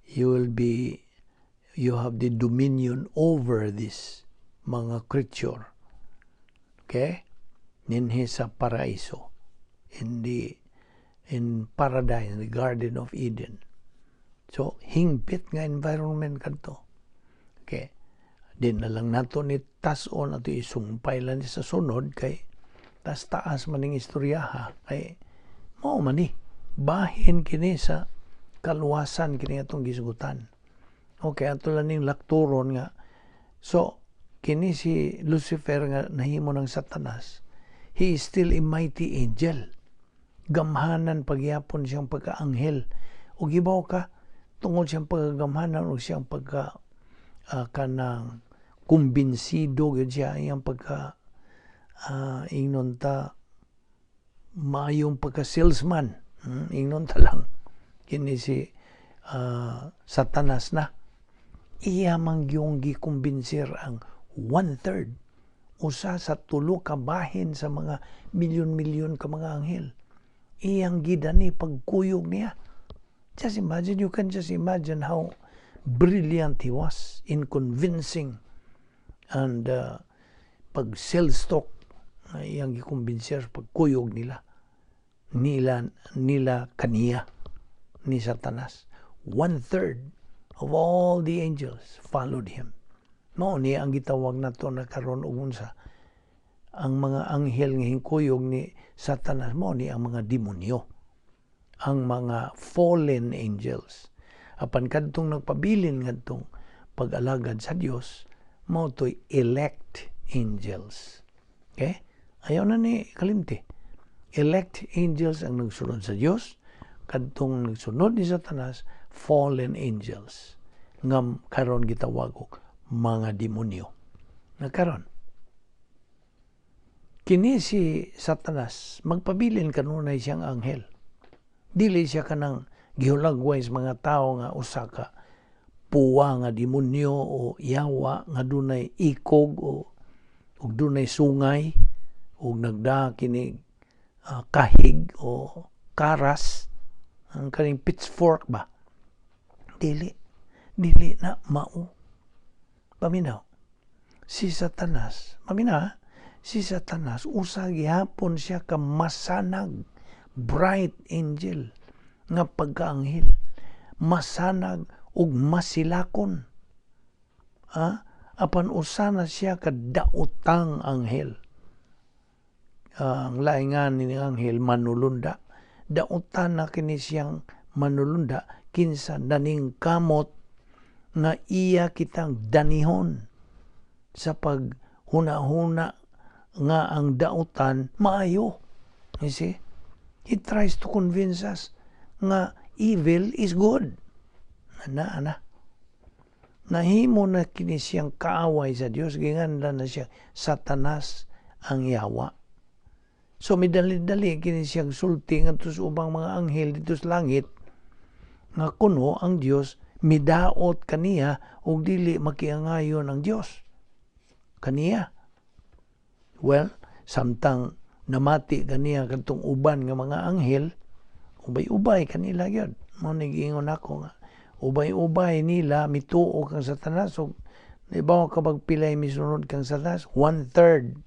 You have the dominion over this mga creature." Okay? Ninhi sa paraiso. In paradise, in the Garden of Eden. So, hingpit nga environment kadto. Okay. Di na lang nato ni tas-on ato, isumpay lang ni sa sunod kay tas taas man ning istorya ha, kay mao man ni bahin kini sa kaluwasan kini atong gisugutan. Okay, ato lang ning lakturon nga so kini si Lucifer nga nahimo ng Satanas, he is still a mighty angel. Gamhanan pagyapon siyang pagkaanghel. Ug gibaw ka, tungod siyang pagkagamhanan ug siyang pagka kanang kumbinsido gyud siya, iyang pagka ingnon ta maayong pagka salesman, ingnon ta lang kini si Satanas na iya man gyung gikumbinser ang one third, usa sa tulo ka bahin sa mga milyon-milyon ka mga anghel, iyang gidani pagkuyog niya. Just imagine, you can just imagine how brilliant he was in convincing and pag sales talk na iyang gikumbinser, pagkuyog nila kaniya ni Satanas. One third of all the angels followed him. Mao ni ang gitawag nato na karon og unsa? Ang mga anghel nga hingkuyog ni Satanas, mao ni ang mga demonyo, ang mga fallen angels. Apan kadtong nagpabilin ngadtong pag-alagad sa Dios, mao to'y elect angels. Okay? Ayaw na ni kalimti. Elect angels ang nagsunod sa Dios, kadtong nagsunod ni Satanas, fallen angels. Ngam karon gitawag og mga demonyo. Na karon, kini si Satanas, magpabilin kanunay siyang anghel. Dili siya kanang gihulagway sa mga tao nga usa ka puwa nga demonyo o yawa nga dunay ikog o ug dunay sungay ug nagda kini kahig o karas, ang kaning pitchfork ba. Dili, dili na mao. Paminaw si Satanas, paminaw si Satanas, usa gihapon siya ka masanag, bright angel nga pagkaanghel, masanag ug masilakon, ha? Apan usa na siya ka daotang anghel. Ang laingan ni anghel manulunda. Daotan na kini siyang manulunda, kinsa naningkamot nga iya kitang danihon sa paghuna-huna nga ang dautan maayo. You see? He tries to convince us nga evil is good. Ana, ana. Nahimo na kini siyang kaaway sa Dios, ginganlan na siya Satanas, ang yawa. So midali-dali kini siyang sulti ngadto sa ubang mga anghel dito sa langit nga kuno ang Dios midaot kaniya ug dili makiangayon ang Dios kaniya. Well, samtang namati kaniya kadtong uban nga mga anghel, ubay-ubay kanila gyud. Mao ni giingon ako nga ubay-ubay nila mituo kang Satanas ug ibaw ka pagpilay misunod kang Satanas, one third.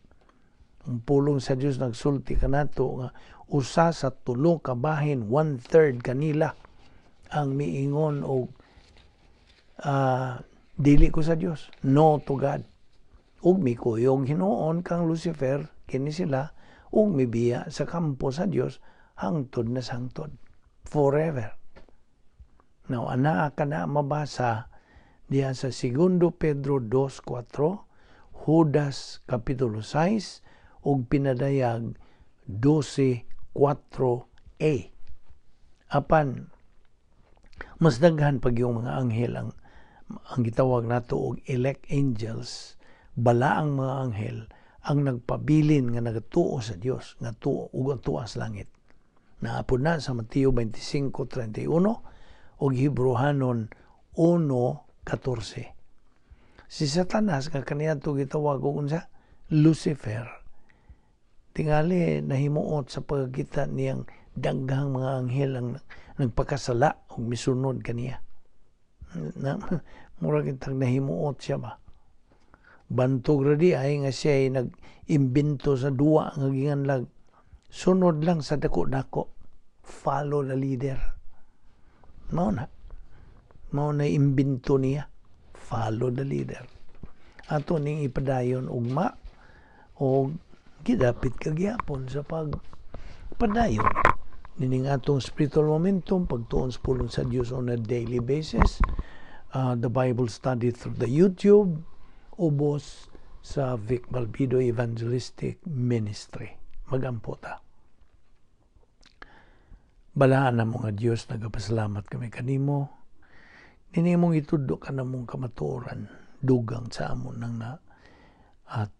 Ang pulong sa Dios nagsulti kanato nga usa sa tulo ka bahin, one third kanila ang miingon og dili ko sa Dios, no to God, ug mikuyog hinuon kang Lucifer kini sila ug mibiya sa kampo sa Dios hangtod na sangtod, forever. Now, anaa ka na mabasa diya sa Segundo Pedro 2:4, Judas Kapitulo 6, ug Pinadayag 12:4a. Apan, mas daghan pag yung mga anghel ang gitawag nato og elect angels, balaang mga anghel ang nagpabilin nga nagatuo sa Dios, nga tuo ug ang tuas langit. Naapod na sa Mateo 25:31 ug Hebreohanon 1:14. Si Satanas nga kaniadto gitawag og unsa? Lucifer. Tingali nahimuot sa pagkita niyang daghang mga anghel ang nagpakasala ug misunod kaniya. Na, mura kitang nahimuot siya ba? Bantog ra di ay nga siya ay nag-imbento sa duwa nga ginganlag sunod lang sa dako-dako, follow the leader. Mao na imbento niya, follow the leader. Ato ning ipadayon ugma o gidapit kagyapon sa pagpadayon nining atong spiritual momentum, pagtuon sa pulong sa Dios on a daily basis, the Bible study through the YouTube, ubos sa Vic Balbido Evangelistic Ministry. Magampo ta. Balaan na mga Dios, nagapasalamat kami kanimo. Nini mong itudlo ka na mong kamatuoran, dugang sa amon nang na at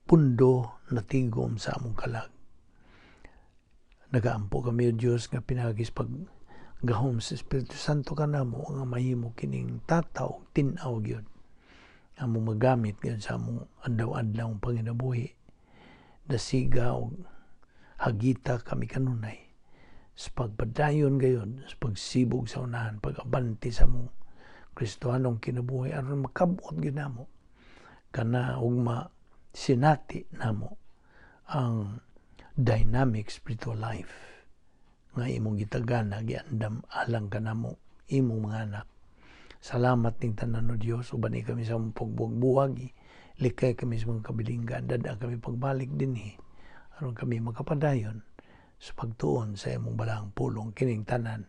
pundo natigom sa among kalag. Nagaampo kami, o Dios, nga pinagis pag gahom sa Espiritu Santo kanamo nga mahimo kining tataw tin-aw gyud among magamit gyud sa among adlaw-adlaw panginabuhi. Dasiga og hagita kami kanunay sa pagpadayon gayon sa pagsibog sa unahan, pag-abante sa among Kristohanong kinabuhi aron makabot gyud namo kana ug masinati namo ang dynamic spiritual life nga imong gitagana, giandam alang kanamo, imong mga anak. Salamat ning tanan, O Dios. Uban kami sa among pagbuwag-buwag, likay kami sa mga kabilinggan, dad-a kami pagbalik dinhi aron kami makapadayon sa pagtuon sa imong balaang pulong. Kining tanan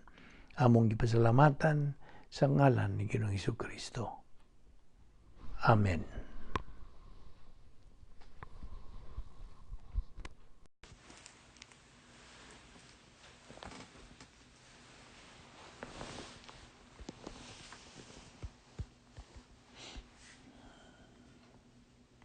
among gipasalamatan sa ngalan ni Ginoong Kristo. Amen.